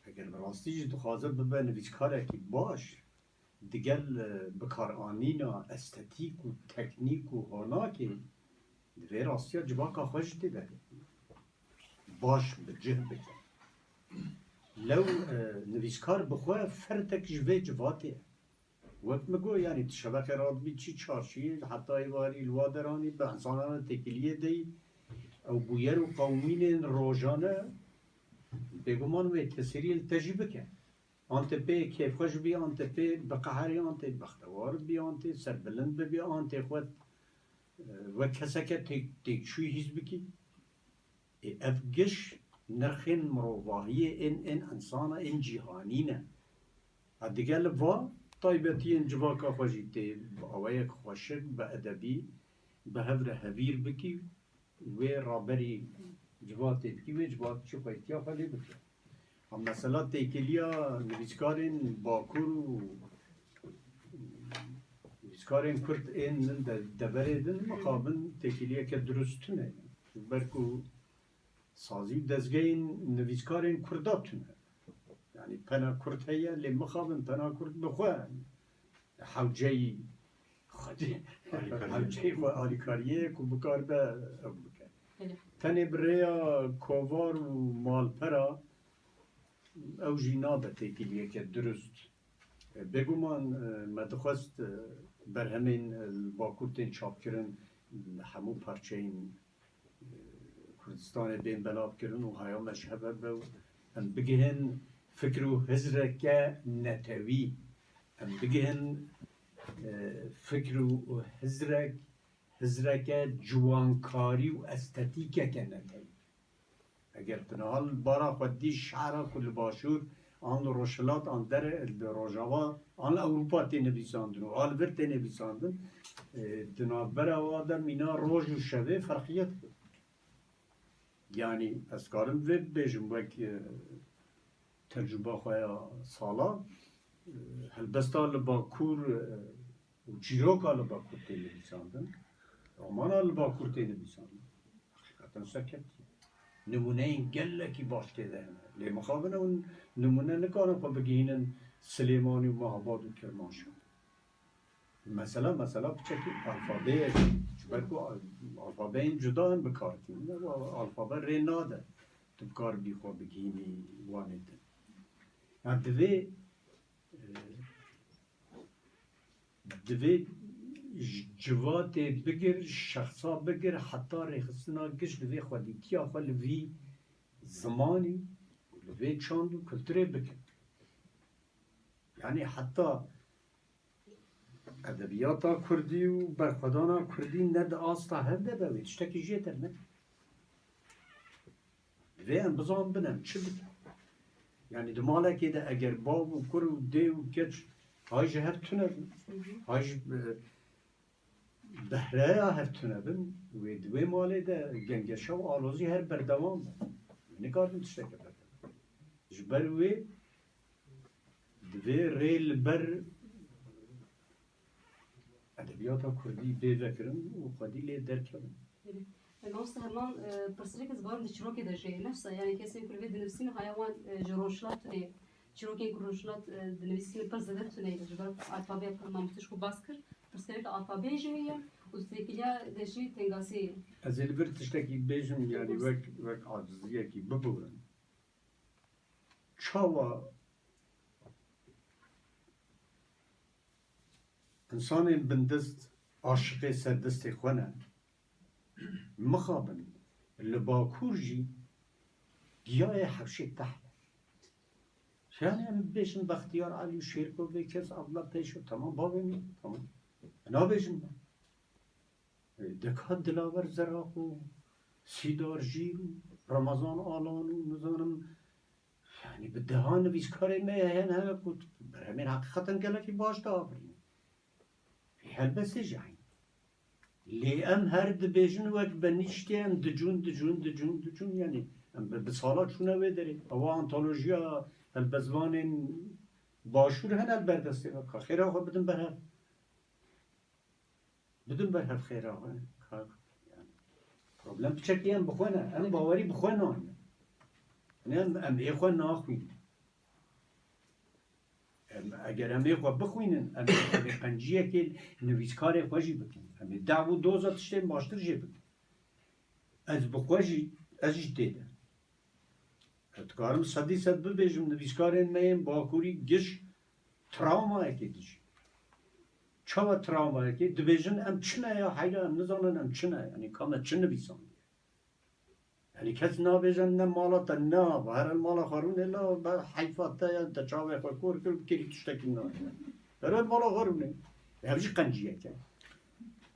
eger bi rastî jî dixwaze bibe nivîskarekî baş, digel, e, bikaranîna estetîk û teknîk û honakê, divê rastiya civaka xwe jî tê de baş bi cih bike. Lew, e, nivîskar bi xwe ferdek ji vê civatê ye. Wek min got, yanî tu şeveqê radibî çî çarşiyê, heta êvarî li wa deranî bi insanana têkiliyê deyî, ew bûyer û qewimînên rojane, bêguman wê tesîrî li te jî bike. An te pê kêfxweş bî, an te pê biqeherî, an te bextewar bî, an tê serbilind bibî, an tê xwe, e, wek keseke têk-, têkçûyî hîs bikî. Ê, ev giş nirxên mirovahiyê ên, ên insana, ên cîhanî ne. A digel va taybetiyên civaka xwe jî tê bi awayek xweşik, bi edebî, bi hev re hevîr bikî. Wê raberî civatê bikî, wê civat çi xweytiya xwe lê bike. Ha, mesela têkiliya nivîskarên Bakur û nivîskarên Kurd ên min de, deverê din mixabin têkiliyeke dirust tune. Ji ber ku sazî û dezgehên nivîskarên Kurda tune. Yanî pena Kurd heye, lê mixabin pena Kurd bi xwe hewceyî Xwedî Alîkariyê. Hewceyî xwe alîkariyê ku bikaribe ew bike. Belê. Tenê bi rêya kovar û malpera ew jî nabe têkiliyeke dirust. E, bêguman, e, me dixwest, e, berhemên, e, li Bakur tên çapkirin, li hemû parçeyên Kurdistanê bên belavkirin û haya me ji hev ve be û em bigihin fikr û hizreke netewî. Em bigihin, e, fikr û hizrek, hizreke ciwankarî û estetîkeke netewî. Eger tu niha li bara xwe dî şehra ku li başûr an li rojhilat, an dere li rojava, an li Ewropa tê nivîsandin û a li vir tê nivîsandin, e, di navbera wa de mîna roj û şevê ferqiyet bû. Yanî ez karim vê bibêjim wek, e, tecrûba xwe ya salan, e, helbesta li Bakur, e, û çîroka li Bakur tê nivîsandin, romana li Bakur tê nivîsandin. Heqîqeten serkeftiye. Nimûneyên gelekî baş tê de hene. Lê mixabin ew nimûne nikarin xwe bigihînin Silêmanî û Mehabad û Kirmanşah. Mesela, mesela piçekî alfabeyek, ji ber ku al-, alfabeyên cuda in bi kar tînin, ew alfabe rê nade tu bi kar bî xwe bigihînî wanê din. Yani divê, e, divê ji civatê bigir, şexsa bigir, heta rêxistina giş divê xwedîtiya xwe li vî zimanî, li vê çand û kulturê bikin. Yani heta edebiyata kurdî û berxwedana kurdî ne di asta hev de be, wê tiştekî jêtir ne. Divê em bizanbin em çi bikin. Yani di malekê de eger bav û kur û dê û keç hay ji hev tune bin, hay ji, e, behreya hev tune bin, wê di wê malê de gengeşa û alozî her berdewam be. Nikarin tişteke berdewam. Ji ber wê divê rê li ber edebiyata kurdî bê vekirin û xwedî lê derkevin. Belê. E, mamoste Herman, e, pirsgirêk ez bawerim di çîrokê de jê ye. Ne wisa, yani kesên ku li vê dinivîsîn haya wan, e, ji rojhilat tune ye. Çîrokên ku rojhilat, e, dinivîsîn pir zêde tune ye. Ji ber alfabeya pir mamoste ji ku bas kir, pirsgirêka alfabeyê jê ye û têkiliya de jî tengasî ye. Ez ê li vir tiştekî bêjim, yani wek, wek aciziyekî biborin. Çawa insanên bindest aşiqê ser destê xwe ne, mixabin li Bakur jî giyayê hewşê tehl e. Yani em bêjin Bextiyar Elî û Şêrko vê kes abla pêş û tamam bavê min, tamam. Nabêjin ben. E, deka Dilawer Zeraq û Sîdar Jîr û Remezan Alan û nizanim, yani bi dehan nivîskarê me hene hene ku berhemên heqîqeten gelekî baş diafirînin. Helbestê jî eyn. Lê em her dibêjin wek benîştê em dicûn, dicûn, dicûn, dicûn, yani em bi, bi sala çûne wê derê. Ewa antolojiya helbestvanên başûr hene li ber destê me. Ka xêra xwe bidin ber hev. Bidin ber hev xêra xwe. Ka, yani, problem piçekî em bi xwe ne. Em bawerî bi xwe nayne. Yani em, em ê xwe naxwînin. Em, eger em ê xwe bixwînin, em ê xwe vê qenciyekê nivîskarê xwe jî bikin. Em ê dev û doza tiştên baştir jê bikin. Ez bi xwe jî, ez jî tê de. Ez dikarim sedî sed bibêjim, nivîskarên me yên Bakurî giş travmayekê dijî. Çawa travmayekê? Dibêjin em çi ne ya, heyra em nizanin em çi ne, yanî ka me çi nivîsandiye. Yanî kes nabêje ne mala te, ne ava, here li mala xwe rûnê, la be heyfa te ye, te çavê xwe kor kir, bikirî tiştekî nayê. Here li mala xwe rûnê. Ev jî qenciyek e.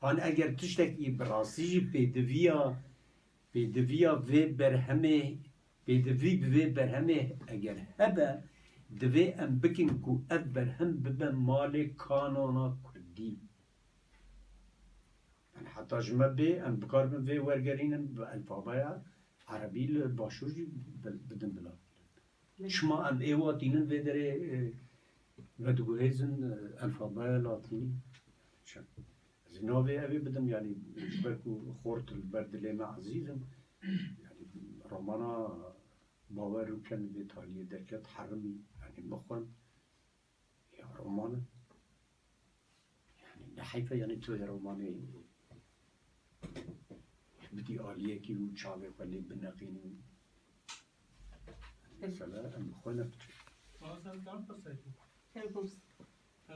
An eger tiştekî bi rastî jî pêdiviya, pêdiviya vê berhemê, pêdivî bi vê berhemê eger hebe, divê em bikin ku ev berhem bibe malê kanona kurdî. Yani heta ji me bê, em bikaribin vê wergerînin bi elfabeya erebî li başûr jî bi-, bidin bila. Çima em ê wa tînin vê derê, e, vediguhêzin, e, elfabeya latînî? Çi? Ez ê navê ev ê bidim, yani ji ber ku xort li ber dilê me ezîz in, yani romana Bawer û Ken vê taliyê derket, herimî, yani bixwend, ya roman e. Yani ne heyf e, yani tu vê romanê bidî aliyekî û çavê xwe lê bineqînî. Mesela em bi xwe ne biçin. Mamoste, dikarim pirsek? Kerem, mamoste. Ee,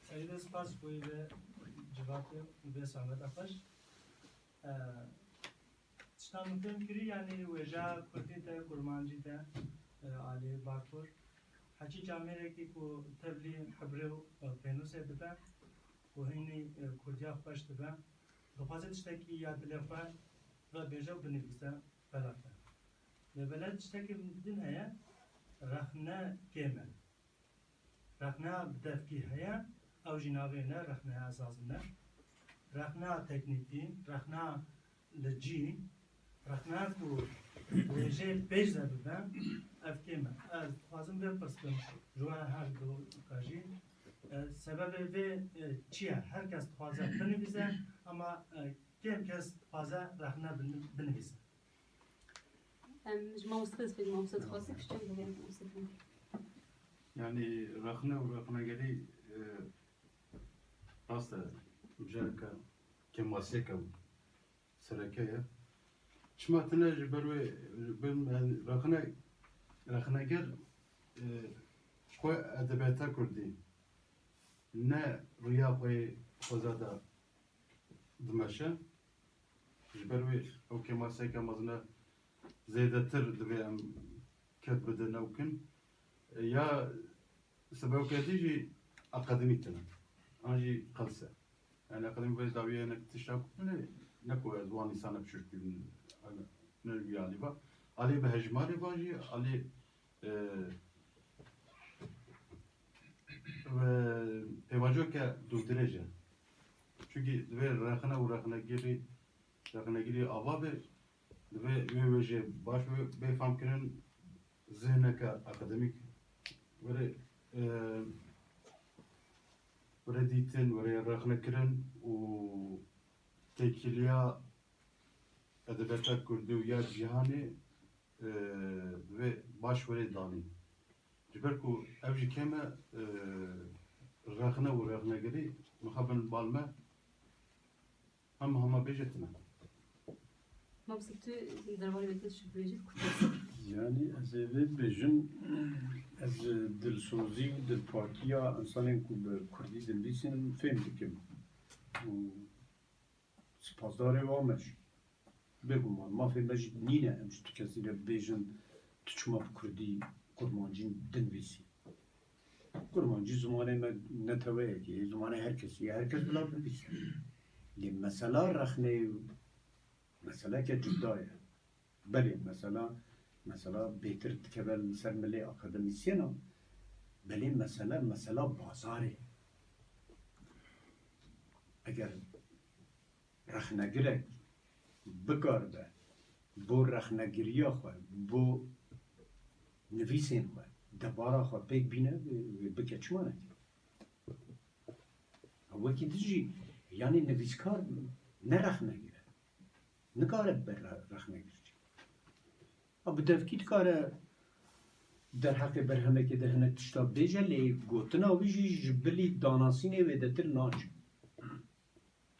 Serî de spas bo vê civatê û vê sameta xweş. Ee, tişta min fêm kirî, yanî wêja kurdî te, kurmancî te, e, alî Bakur. Heçî camêrekî ku tevlî hibrê û, e, pênûsê dibe û hînî, e, kurdiya xweş dibe, dixwaze tiştekî ya dilê xwe vebêje û binivîse, belav e. Lê belê tiştekî din heye, rexne kêm e. Rexneya bi devkî heye, ew jî navê ne rexneya esasî ne. Rexneya teknîkî, rexneya li cî, Rexne ku wêjê pêş de bibe, ev kêm e. Ez dixwazim vê pirs kim ji we her du ka jî, e, sebebê vê, e, çi ye? Her kes dixwaze binivîse, ama, e, kêm kes dixwaze rexne bin-, binivîse. Em ji mamoste dest pê, mamoste dixwaze piştî em dibên mamoste dibên. Yani rexne û rexnegerî, e, rast e, mijareke kêmasiyeke sereke ye. Çima tune ji ber wê, ji ber, yani, rexne-, rexneger, e, xwe edebiyata kurdî ne riya xwe yê xweza de dimeşe. Ji ber wê ew kêmasiyeke mezin e, zêdetir divê em kep bidin ew kin. E, ya sebebeke dî jî akademî tune. An jî qels e. Yani akademî vê dawiyê ne tişta ku tune, ne ku ez wan însana pişûşkî ne wî alî va. Alî bi hejmarê va jî, alî, e, ve pêvajoke dûdirêj e. Çunkî divê rexne û rexnegirî, rexnegirî ava be, divê wê wêjê baş be, bê famkirin, zihneke akademîk were, e, were dîtin, were rexnekirin û têkiliya edebiyata kurdî û ya cîhanê, e, divê baş were danîn. Ji ber ku ev jî kêm e, e, rexne û rexnegerî mixabin bal me, hema hema bêje tune. Mamoste, tu derbarê vê tişt bêjî, kurt bes. Yani ez ê vê bêjim, ez dilsozî û dilpakiya insanên ku bi kurdî dinivîsin fêm dikim. Û spasdarê wan me jî. Bêguman, mafê me jî nîne em ji tu kesî re bibêjin, tu çima bi kurdî kurmancî dinivîsî? Kurmancî zimanê me neteweyekê ye, zimanê her kesî ye, her kes bila binivîse. Lê mesela rexneyê, meseleke cuda ye. Belê mesela, mesela bêtir dikeve li ser milê akademîsyena, belê mesele, mesela bazarê. Eger rexnegirek bikaribe bo rexnegiriya xwe, bo nivîsên xwe, debara xwe pêk bîne, wê bike, çima neke? Wekî din jî, yanî nivîskar ne rexnegir e. Nikare ber re-, rexnegir çi. A bi devkî dikare derheqê berhemekê de hinek tişta bêje, lê gotina wî jî ji bilî danasînê wêdetir naçe.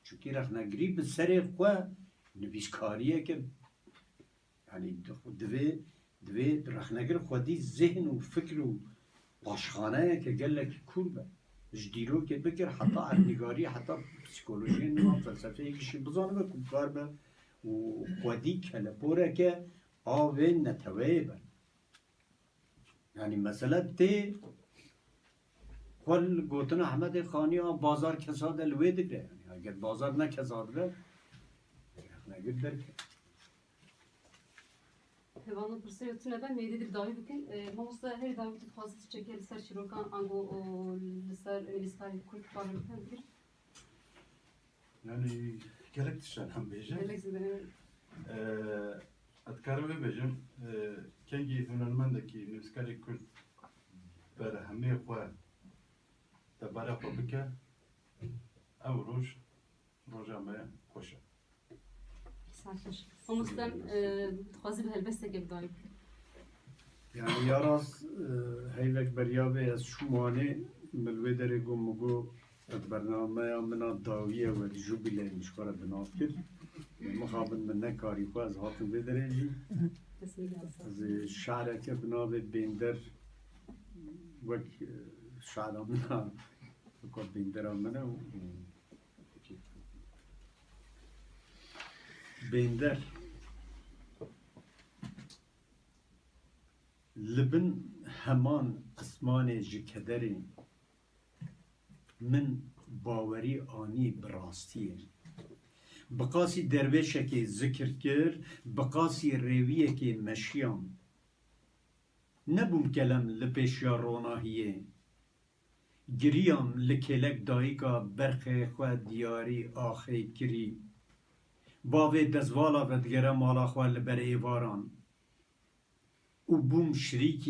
Çunkî rexnegirî bi serê xwe nivîskariyeke, yanî di-, divê, divê rexnegir xwedî zihn û fikr û paşxaneyeke gelekî kûr be. Ji dîrokê bigir heta erdnîgarî, heta psîkolojiyê nû, felsefeyê gişî bizanibe ku kar be û xwedî keleporeke a vê neteweyê be. Yanî mesele tê xwe li gotina Ehmedê Xanî ya bazar kesa de li wê digre. Yanî eger bazar ne kesa dibe, rexnegir derke. Hêvano pirsê tune be, mêdê dî bi dawî bikin. E, mamoste, herî dawî tu dixwazî tu çekê li ser çîrokan ango, o, li ser nivîskarê kurd parve bikin, bikir? Yani gelek tiştan em bêjin. Gelek zêde, evet. Ee, ez dikarim vê bêjim, ee, kengî hunermendekî, nivîskarê kurd berhemê xwe debara xwe bike, ew roj, roja me xweş e. Saet xweş. Mamoste, e, dixwazî bi helbestekê bi dawî bikî. Yani ya rast, e, heyvek beriya vê ez çûm Wanê, min li wê derê got, min got, ev bernameya min a dawî ye, wek jubîleyê min ji xwe re bi nav kir. Mixabin min nekarî xwe, ez hatim vê derê jî. Kesinlikle. Ez ê şe'reke bi navê Bênder, wek, e, şe'ra min a, wek bêndera min e û, Bênder. Li bin heman qismanê ji kederê min bawerî anî bi rastiyê. Bi qasî dervêşekê zikir kir, bi qasî rêwiyekê meşiyam. Nebûm kelem li pêşiya ronahiyê. Giriyam li kêlek dayika berxê xwe diyarî axê kirî. Bavê dezvala vedigere mala xwe li ber êvaran û bûm şirîkî